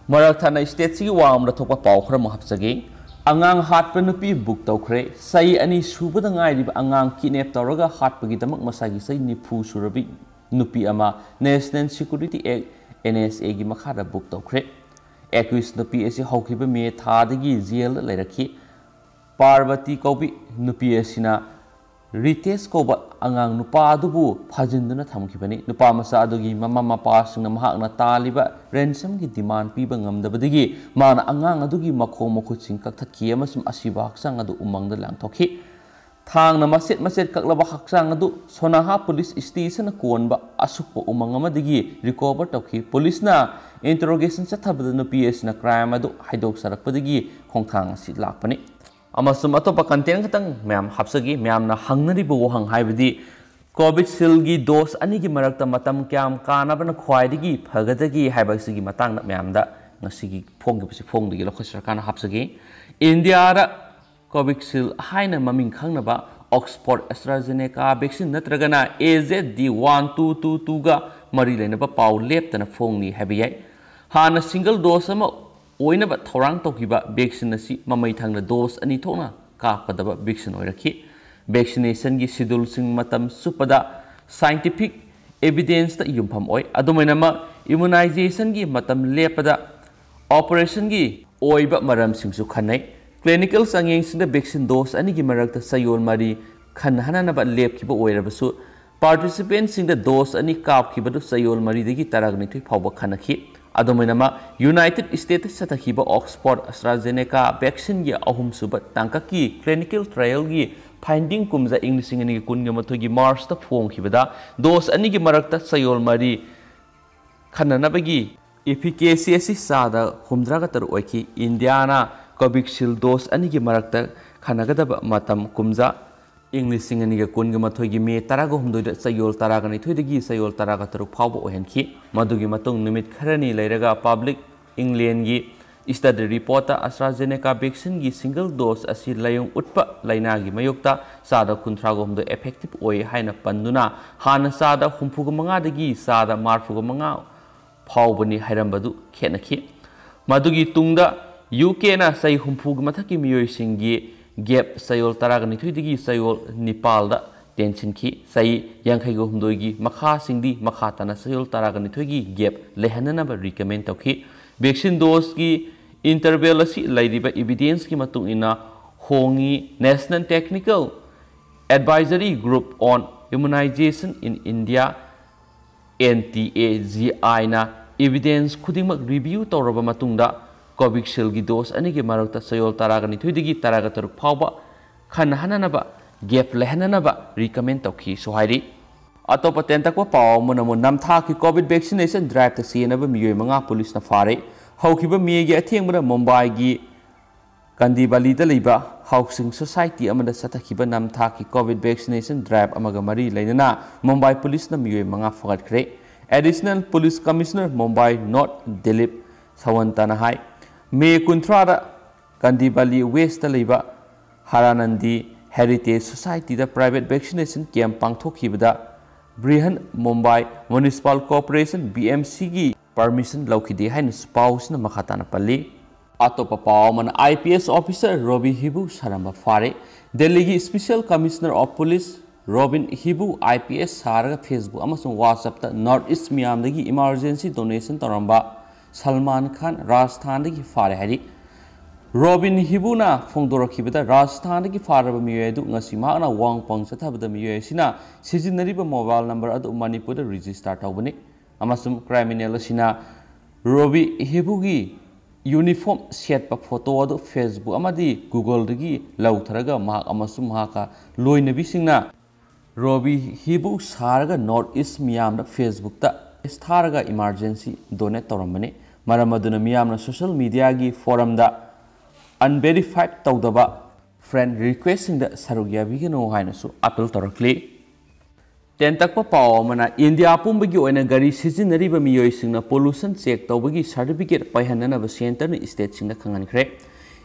ꯃꯔꯛ ꯊꯠꯅ stateꯁꯤꯒꯤ ꯋꯥ ꯑꯃꯗ ꯊꯣꯛꯄ ꯄꯥꯎ ꯈꯔ ꯑꯃꯨꯛ ꯍꯥꯞꯆꯒꯦ꯫ ꯑꯉꯥꯡ ꯍꯥꯠꯄ ꯅꯨꯄꯤ book ꯇꯧꯈ꯭ꯔꯦ꯫ ꯆꯍꯤ ꯑꯅꯤ ꯁꯨꯕꯗ ꯉꯥꯏꯔꯤꯕ ꯑꯉꯥꯡ kidnap ꯇꯧꯔꯒ ꯍꯥꯠꯄꯒꯤꯗꯃꯛ ꯃꯁꯥꯒꯤ ꯆꯍꯤ ꯅꯤꯐꯨ ꯁꯨꯔꯕꯤ ꯅꯨꯄꯤ ꯑꯃ National Security Act, NSAꯒꯤ ꯃꯈꯥꯗ book ꯇꯧꯈ꯭ꯔꯦ꯫ Accused ꯅꯨꯄꯤ ꯑꯁꯤ ꯍꯧꯈꯤꯕ ꯃꯦ ꯊꯥꯗꯒꯤ ꯖꯦꯜꯗ ꯂꯩꯔꯛꯈꯤ꯫ ꯄꯥꯔꯕꯇꯤ ꯀꯧꯕꯤ ꯅꯨꯄꯤ ꯑꯁꯤꯅ ꯔꯤꯇꯦꯁ ꯀꯧꯕ ꯑꯉꯥꯡ ꯅꯨꯄꯥ ꯑꯗꯨꯕꯨ ꯐꯥꯖꯤꯟꯗꯨꯅ ꯊꯝꯈꯤꯕꯅꯤ꯫ ꯅꯨꯄꯥ ꯃꯆꯥ ꯑꯗꯨꯒꯤ ꯃꯃꯥ ꯃꯄꯥꯁꯤꯡꯅ ꯃꯍꯥꯛꯅ ꯇꯥꯜꯂꯤꯕ ransomꯒꯤ demand ꯄꯤꯕ ꯉꯝꯗꯕꯗꯒꯤ ꯃꯥꯅ ꯑꯉꯥꯡ ꯑꯗꯨꯒꯤ ꯃꯈꯣꯡ ꯃꯈꯨꯠꯁꯤꯡ ꯀꯛꯊꯠꯈꯤ ꯑꯃꯁꯨꯡ ꯑꯁꯤꯕ ꯍꯛꯆꯥꯡ ꯑꯗꯨ ꯎꯃꯪꯗ ꯂꯪꯊꯣꯛꯈꯤ꯫ ꯊꯥꯡꯅ ꯃꯆꯦꯠ ꯃꯆꯦꯠ ꯀꯛꯂꯕ ꯍꯛꯆꯥꯡ ꯑꯗꯨ ꯁꯣꯅꯥꯍꯥ police stationꯅ ꯀꯣꯟꯕ ꯑꯁꯨꯛꯄ ꯎꯃꯪ ꯑꯃꯗꯒꯤ recover ꯇꯧꯈꯤ꯫ Policeꯅ interrogation ꯆꯠꯊꯕꯗ ꯅꯨꯄꯤ ꯑꯁꯤꯅ crime ꯑꯗꯨ ꯍꯥꯏꯗꯣꯛꯆꯔꯛꯄꯗꯒꯤ ꯈꯣꯡꯊꯥꯡ ꯑꯁꯤ ꯂꯥꯛꯄꯅꯤ꯫ ꯑꯃꯁꯨꯡ ꯑꯇꯣꯞꯄ content ꯈꯛꯇꯪ ꯃꯌꯥꯝ ꯍꯥꯞꯆꯒꯦ꯫ ꯃꯌꯥꯝꯅ ꯍꯪꯅꯔꯤꯕ ꯋꯥꯍꯪ ꯍꯥꯏꯕꯗꯤ Covisshieldꯒꯤ dose ꯑꯅꯤꯒꯤ ꯃꯔꯛꯇ ꯃꯇꯝ ꯀꯌꯥꯝ ꯀꯥꯟꯅꯕꯅ ꯈ꯭ꯋꯥꯏꯗꯒꯤ ꯐꯒꯗꯒꯦ ꯍꯥꯏꯕ ꯑꯁꯤꯒꯤ ꯃꯇꯥꯡꯗ ꯃꯌꯥꯝꯗ ꯉꯁꯤꯒꯤ ꯐꯣꯡꯈꯤꯕꯁꯤ ꯐꯣꯡꯗꯒꯤ ꯂꯧꯈꯠꯆꯔꯀꯥꯟꯗ ꯍꯥꯞꯆꯒꯦ꯫ ꯏꯟꯗꯤꯌꯥꯗ Covishield ꯍꯥꯏꯅ ꯃꯃꯤꯡ ꯈꯪꯅꯕ Oxford AstraZeneca vaccine ꯅꯠꯇ꯭ꯔꯒꯅ AZD one two two twoꯒ ꯃꯔꯤ ꯂꯩꯅꯕ ꯄꯥꯎ ꯂꯦꯞꯇꯅ ꯐꯣꯡꯂꯤ ꯍꯥꯏꯕ ꯌꯥꯏ꯫ ꯍꯥꯟꯅ single dose ꯑꯃ ꯑꯣꯏꯅꯕ ꯊꯧꯔꯥꯡ ꯇꯧꯈꯤꯕ vaccine ꯑꯁꯤ ꯃꯃꯩ ꯊꯪꯅ dose ꯑꯅꯤ ꯊꯣꯛꯅ ꯀꯥꯞꯀꯗꯕ vaccine ꯑꯣꯏꯔꯛꯈꯤ꯫ Vaccinationꯒꯤ scheduleꯁꯤꯡ ꯃꯇꯝ ꯆꯨꯞꯄꯗ scientific evidenceꯇ ꯌꯨꯝꯐꯝ ꯑꯣꯏ꯫ ꯑꯗꯨꯝ ꯑꯣꯏꯅꯃꯛ, immunizationꯒꯤ ꯃꯇꯝ ꯂꯦꯞꯄꯗ operationꯒꯤ ꯑꯣꯏꯕ ꯃꯔꯝꯁꯤꯡꯁꯨ ꯈꯟꯅꯩ꯫ Clinical ꯆꯥꯡꯌꯦꯡꯁꯤꯡꯗ vaccine dose ꯑꯅꯤꯒꯤ ꯃꯔꯛꯇ ꯆꯌꯣꯜ ꯃꯔꯤ ꯈꯟꯅꯍꯟꯅꯅꯕ ꯂꯦꯞꯈꯤꯕ ꯑꯣꯏꯔꯕꯁꯨ, Participantꯁꯤꯡꯗ dose ꯑꯅꯤ ꯀꯥꯞꯈꯤꯕꯗꯨ ꯆꯌꯣꯜ ꯃꯔꯤꯗꯒꯤ ꯇꯔꯥꯅꯤꯊꯣꯏ ꯐꯥꯎꯕ ꯈꯟꯅꯈꯤ꯫ ꯑꯗꯨꯝ ꯑꯣꯏꯅꯃꯛ, United States ꯆꯠꯊꯈꯤꯕ Oxford AstraZeneca vaccineꯒꯤ ꯑꯍꯨꯝꯁꯨꯕ ꯇꯥꯡꯀꯛꯀꯤ clinical trialꯒꯤ finding ꯀꯨꯝꯖꯥ ꯏꯪ ꯂꯤꯁꯤꯡ ꯑꯅꯤꯒ ꯀꯨꯟꯒ ꯃꯥꯊꯣꯏꯒꯤ Marchꯇ ꯐꯣꯡꯈꯤꯕꯗ dose ꯑꯅꯤꯒꯤ ꯃꯔꯛꯇ ꯆꯌꯣꯜ ꯃꯔꯤ ꯈꯟꯅꯅꯕꯒꯤ efficacy ꯑꯁꯤ ꯆꯥꯗ ꯍꯨꯝꯗ꯭ꯔꯥꯒ ꯇꯔꯨꯛ ꯑꯣꯏꯈꯤ꯫ ꯏꯟꯗꯤꯌꯥꯅ Covishield dose ꯑꯅꯤꯒꯤ ꯃꯔꯛꯇ ꯈꯟꯅꯒꯗꯕ ꯃꯇꯝ ꯀꯨꯝꯖꯥ ꯏꯪ ꯂꯤꯁꯤꯡ ꯑꯅꯤꯒ ꯀꯨꯟꯒ ꯃꯥꯊꯣꯏꯒꯤ May ꯇꯔꯥꯒ ꯍꯨꯝꯗꯣꯏꯗ ꯆꯌꯣꯜ ꯇꯔꯥꯒ ꯅꯤꯊꯣꯏꯗꯒꯤ ꯆꯌꯣꯜ ꯇꯔꯥꯒ ꯇꯔꯨꯛ ꯐꯥꯎꯕ ꯑꯣꯏꯍꯟꯈꯤ꯫ ꯃꯗꯨꯒꯤ ꯃꯇꯨꯡ ꯅꯨꯃꯤꯠ ꯈꯔꯅꯤ ꯂꯩꯔꯒ Public Englandꯒꯤ study reportꯇ AstraZeneca vaccineꯒꯤ single dose ꯑꯁꯤ ꯂꯥꯏꯑꯣꯡ ꯎꯠꯄ ꯂꯥꯏꯅꯥꯒꯤ ꯃꯥꯌꯣꯛꯇ ꯆꯥꯗ ꯀꯨꯟꯊ꯭ꯔꯥꯒ ꯍꯨꯝꯗꯣꯏ effective ꯑꯣꯏ ꯍꯥꯏꯅ ꯄꯟꯗꯨꯅ ꯍꯥꯟꯅ ꯆꯥꯗ ꯍꯨꯝꯐꯨꯒ ꯃꯉꯥꯗꯒꯤ ꯆꯥꯗ ꯃꯔꯤꯐꯨꯒ ꯃꯉꯥ ꯐꯥꯎꯕꯅꯤ ꯍꯥꯏꯔꯝꯕꯗꯨ ꯈꯦꯠꯅꯈꯤ꯫ ꯃꯗꯨꯒꯤ ꯇꯨꯡꯗ UKꯅ ꯆꯍꯤ ꯍꯨꯝꯐꯨꯒꯤ ꯃꯊꯛꯀꯤ ꯃꯤꯑꯣꯏꯁꯤꯡꯒꯤ gap ꯆꯌꯣꯜ ꯇꯔꯥꯒ ꯅꯤꯊꯣꯏꯗꯒꯤ ꯆꯌꯣꯜ ꯅꯤꯄꯥꯜꯗ ꯇꯦꯟꯁꯤꯟꯈꯤ꯫ ꯆꯍꯤ ꯌꯥꯡꯈꯩꯒ ꯍꯨꯝꯗꯣꯏꯒꯤ ꯃꯈꯥꯁꯤꯡꯗꯤ ꯃꯈꯥ ꯇꯥꯅ ꯆꯌꯣꯜ ꯇꯔꯥꯒ ꯅꯤꯊꯣꯏꯒꯤ gap ꯂꯩꯍꯟꯅꯅꯕ recommend ꯇꯧꯈꯤ꯫ Vaccine doseꯀꯤ interval ꯑꯁꯤ ꯂꯩꯔꯤꯕ evidenceꯀꯤ ꯃꯇꯨꯡ ꯏꯟꯅ ꯍꯣꯡꯏ꯫ National Technical Advisory Group on Immunization in India, NTAGIꯅ evidence ꯈꯨꯗꯤꯡꯃꯛ review ꯇꯧꯔꯕ ꯃꯇꯨꯡꯗ Covishieldꯒꯤ dose ꯑꯅꯤꯒꯤ ꯃꯔꯛꯇ ꯆꯌꯣꯜ ꯇꯔꯥꯒ ꯅꯤꯊꯣꯏꯗꯒꯤ ꯇꯔꯥꯒ ꯇꯔꯨꯛ ꯐꯥꯎꯕ ꯈꯟꯅꯍꯟꯅꯅꯕ, gap ꯂꯩꯍꯟꯅꯅꯕ recommend ꯇꯧꯈꯤꯁꯨ ꯍꯥꯏꯔꯤ꯫ ꯑꯇꯣꯞꯄ ꯇꯦꯟꯇꯛꯄ ꯄꯥꯎ ꯑꯃꯅ ꯑꯃꯨꯛ ꯅꯝꯊꯥꯛꯀꯤ Covid vaccination driveꯇ ꯆꯦꯟꯅꯕ ꯃꯤꯑꯣꯏ ꯃꯉꯥ ꯄꯨꯂꯤꯁꯅ ꯐꯥꯔꯦ꯫ ꯍꯧꯈꯤꯕ Mayꯒꯤ ꯑꯊꯦꯡꯕꯗ ꯃꯨꯝꯕꯥꯏꯒꯤ ꯀꯟꯗꯤꯕꯥꯂꯤꯗ ꯂꯩꯕ Housing Society ꯑꯃꯗ ꯆꯠꯊꯈꯤꯕ ꯅꯝꯊꯥꯛꯀꯤ Covid vaccination drive ꯑꯃꯒ ꯃꯔꯤ ꯂꯩꯅꯅ ꯃꯨꯝꯕꯥꯏ ꯄꯨꯂꯤꯁꯅ ꯃꯤꯑꯣꯏ ꯃꯉꯥ ꯐꯥꯒꯠꯈ꯭ꯔꯦ꯫ Additional Police Commissioner Mumbai North Dilip Sawantana ꯍꯥꯏ, May ꯀꯨꯟꯊ꯭ꯔꯥꯗ ꯀꯟꯗꯤꯕꯥꯂꯤ Westꯇ ꯂꯩꯕ ꯍꯔꯥꯅꯟꯗꯤ Heritage Societyꯗ private vaccination camp ꯄꯥꯡꯊꯣꯛꯈꯤꯕꯗ Brihan Mumbai Municipal Corporation, BMCꯒꯤ permission ꯂꯧꯈꯤꯗꯦ ꯍꯥꯏꯅꯁꯨ ꯄꯥꯎꯁꯤꯅ ꯃꯈꯥ ꯇꯥꯅ ꯄꯜꯂꯤ꯫ ꯑꯇꯣꯞꯄ ꯄꯥꯎ ꯑꯃꯅ, IPS officer ꯔꯣꯕꯤ ꯍꯤꯕꯨ ꯁꯥꯔꯝꯕ ꯐꯥꯔꯦ꯫ ꯗꯦꯜꯂꯤꯒꯤ Special Commissioner of Police Robin Hibu IPS ꯁꯥꯔꯒ Facebook ꯑꯃꯁꯨꯡ WhatsAppꯇ North East ꯃꯤꯌꯥꯝꯗꯒꯤ emergency donation ꯇꯧꯔꯝꯕ ꯁꯜꯃꯥꯟ ꯈꯥꯟ ꯔꯥꯖꯁꯊꯥꯟꯗꯒꯤ ꯐꯥꯔꯦ ꯍꯥꯏꯔꯤ꯫ ꯔꯣꯕꯤꯟ ꯍꯤꯕꯨꯅ ꯐꯣꯡꯗꯣꯔꯛꯈꯤꯕꯗ ꯔꯥꯖꯁꯊꯥꯟꯗꯒꯤ ꯐꯥꯔꯕ ꯃꯤꯑꯣꯏ ꯑꯗꯨ ꯉꯁꯤ ꯃꯍꯥꯛꯅ ꯋꯥꯡꯄꯪ ꯆꯠꯊꯕꯗ ꯃꯤꯑꯣꯏ ꯑꯁꯤꯅ ꯁꯤꯖꯤꯟꯅꯔꯤꯕ ꯃꯣꯕꯥꯏꯜ ꯅꯝꯕꯔ ꯑꯗꯨ ꯃꯅꯤꯄꯨꯔꯗ ꯔꯦꯖꯤꯁꯇꯥꯔ ꯇꯧꯕꯅꯤ ꯑꯃꯁꯨꯡ ꯀ꯭ꯔꯤꯃꯤꯅꯦꯜ ꯑꯁꯤꯅ ꯔꯣꯕꯤ ꯍꯤꯕꯨꯒꯤ ꯌꯨꯅꯤꯐꯣꯔꯝ ꯁꯦꯠꯄ ꯐꯣꯇꯣ ꯑꯗꯨ ꯐꯦꯁꯕꯨꯛ ꯑꯃꯗꯤ ꯒꯨꯒꯜꯗꯒꯤ ꯂꯧꯊꯔꯒ ꯃꯍꯥꯛ ꯑꯃꯁꯨꯡ ꯃꯍꯥꯛꯀ ꯂꯣꯏꯅꯕꯤꯁꯤꯡꯅ ꯔꯣꯕꯤ ꯍꯤꯕꯨ ꯁꯥꯔꯒ ꯅꯣꯔꯠ ꯏꯁ ꯃꯤꯌꯥꯝꯗ ꯐꯦꯁꯕꯨꯛꯇ ꯊꯥꯔꯒ ꯏꯃꯥꯔꯖꯦꯟꯁꯤ ꯗꯣꯅꯦꯠ ꯇꯧꯔꯝꯕꯅꯤ꯫ ꯃꯔꯝ ꯑꯗꯨꯅ ꯃꯤꯌꯥꯝꯅ ꯁꯣꯁꯤꯌꯦꯜ ꯃꯤꯗꯤꯌꯥꯒꯤ ꯐꯣꯔꯝꯗ ꯑꯟꯚꯦꯔꯤꯐꯥꯏꯗ ꯇꯧꯗꯕ ꯐ꯭ꯔꯦꯟ ꯔꯤꯀ꯭ꯋꯦꯁꯁꯤꯡꯗ ꯁꯔꯨꯛ ꯌꯥꯕꯤꯒꯅꯨ ꯍꯥꯏꯅꯁꯨ ꯑꯥꯄꯤꯜ ꯇꯧꯔꯛꯂꯤ꯫ ꯇꯦꯟꯇꯛꯄ ꯄꯥꯎ ꯑꯃꯅ, ꯏꯟꯗꯤꯌꯥ ꯄꯨꯝꯕꯒꯤ ꯑꯣꯏꯅ ꯒꯥꯔꯤ ꯁꯤꯖꯤꯟꯅꯔꯤꯕ ꯃꯤꯑꯣꯏꯁꯤꯡꯅ ꯄꯣꯂꯨꯁꯟ ꯆꯦꯛ ꯇꯧꯕꯒꯤ ꯁꯥꯔꯇꯤꯐꯤꯀꯦꯠ ꯄꯥꯏꯍꯟꯅꯅꯕ ꯁꯦꯟꯇꯔꯅ ꯁ꯭ꯇꯦꯠꯁꯤꯡꯗ ꯈꯪꯍꯟꯈ꯭ꯔꯦ꯫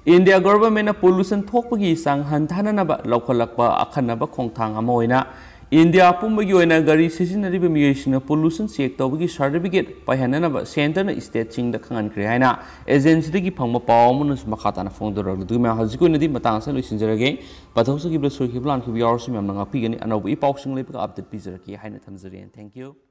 ꯏꯟꯗꯤꯌꯥ ꯒꯣꯚꯔꯟꯃꯦꯟꯠꯅ ꯄꯣꯂꯨꯁꯟ ꯊꯣꯛꯄꯒꯤ ꯆꯥꯡ ꯍꯟꯊꯍꯟꯅꯕ ꯂꯧꯈꯠꯂꯛꯄ ꯑꯈꯟꯅꯕ ꯈꯣꯡꯊꯥꯡ ꯑꯃ ꯑꯣꯏꯅ ꯏꯟꯗꯤꯌꯥ ꯄꯨꯝꯕꯒꯤ ꯑꯣꯏꯅ ꯒꯥꯔꯤ ꯁꯤꯖꯤꯟꯅꯔꯤꯕ ꯃꯤꯑꯣꯏꯁꯤꯡꯅ ꯄꯣꯂꯨꯁꯟ ꯆꯦꯛ ꯇꯧꯕꯒꯤ ꯁꯥꯔꯇꯤꯐꯤꯀꯦꯠ ꯄꯥꯏꯍꯟꯅꯅꯕ ꯁꯦꯟꯇꯔꯅ ꯁ꯭ꯇꯦꯠꯁꯤꯡꯗ ꯈꯪꯍꯟꯈ꯭ꯔꯦ ꯍꯥꯏꯅ ꯑꯦꯖꯦꯟꯁꯤꯗꯒꯤ ꯐꯪꯕ ꯄꯥꯎ ꯑꯃꯅꯁꯨ ꯃꯈꯥ ꯇꯥꯅ ꯐꯣꯡꯗꯣꯔꯛꯂꯤ꯫ ꯑꯗꯨꯒ ꯃꯌꯥꯝ, ꯍꯧꯖꯤꯛꯀꯤ ꯑꯣꯏꯅꯗꯤ ꯃꯇꯥꯡ ꯑꯁꯤꯗ ꯂꯣꯏꯁꯤꯟꯖꯔꯒꯦ꯫ ꯄꯥꯊꯣꯛꯆꯈꯤꯕꯗ ꯁꯣꯏꯈꯤꯕ ꯂꯥꯟꯈꯤꯕ ꯌꯥꯎꯔꯁꯨ ꯃꯌꯥꯝꯅ ꯉꯥꯛꯄꯤꯒꯅꯤ꯫ ꯑꯅꯧꯕ ꯏ ꯄꯥꯎꯁꯤꯡ ꯂꯩꯕꯒ ꯑꯞꯗꯦꯠ ꯄꯤꯖꯔꯛꯀꯦ ꯍꯥꯏꯅ ꯊꯝꯖꯔꯤ꯫ Thank you꯫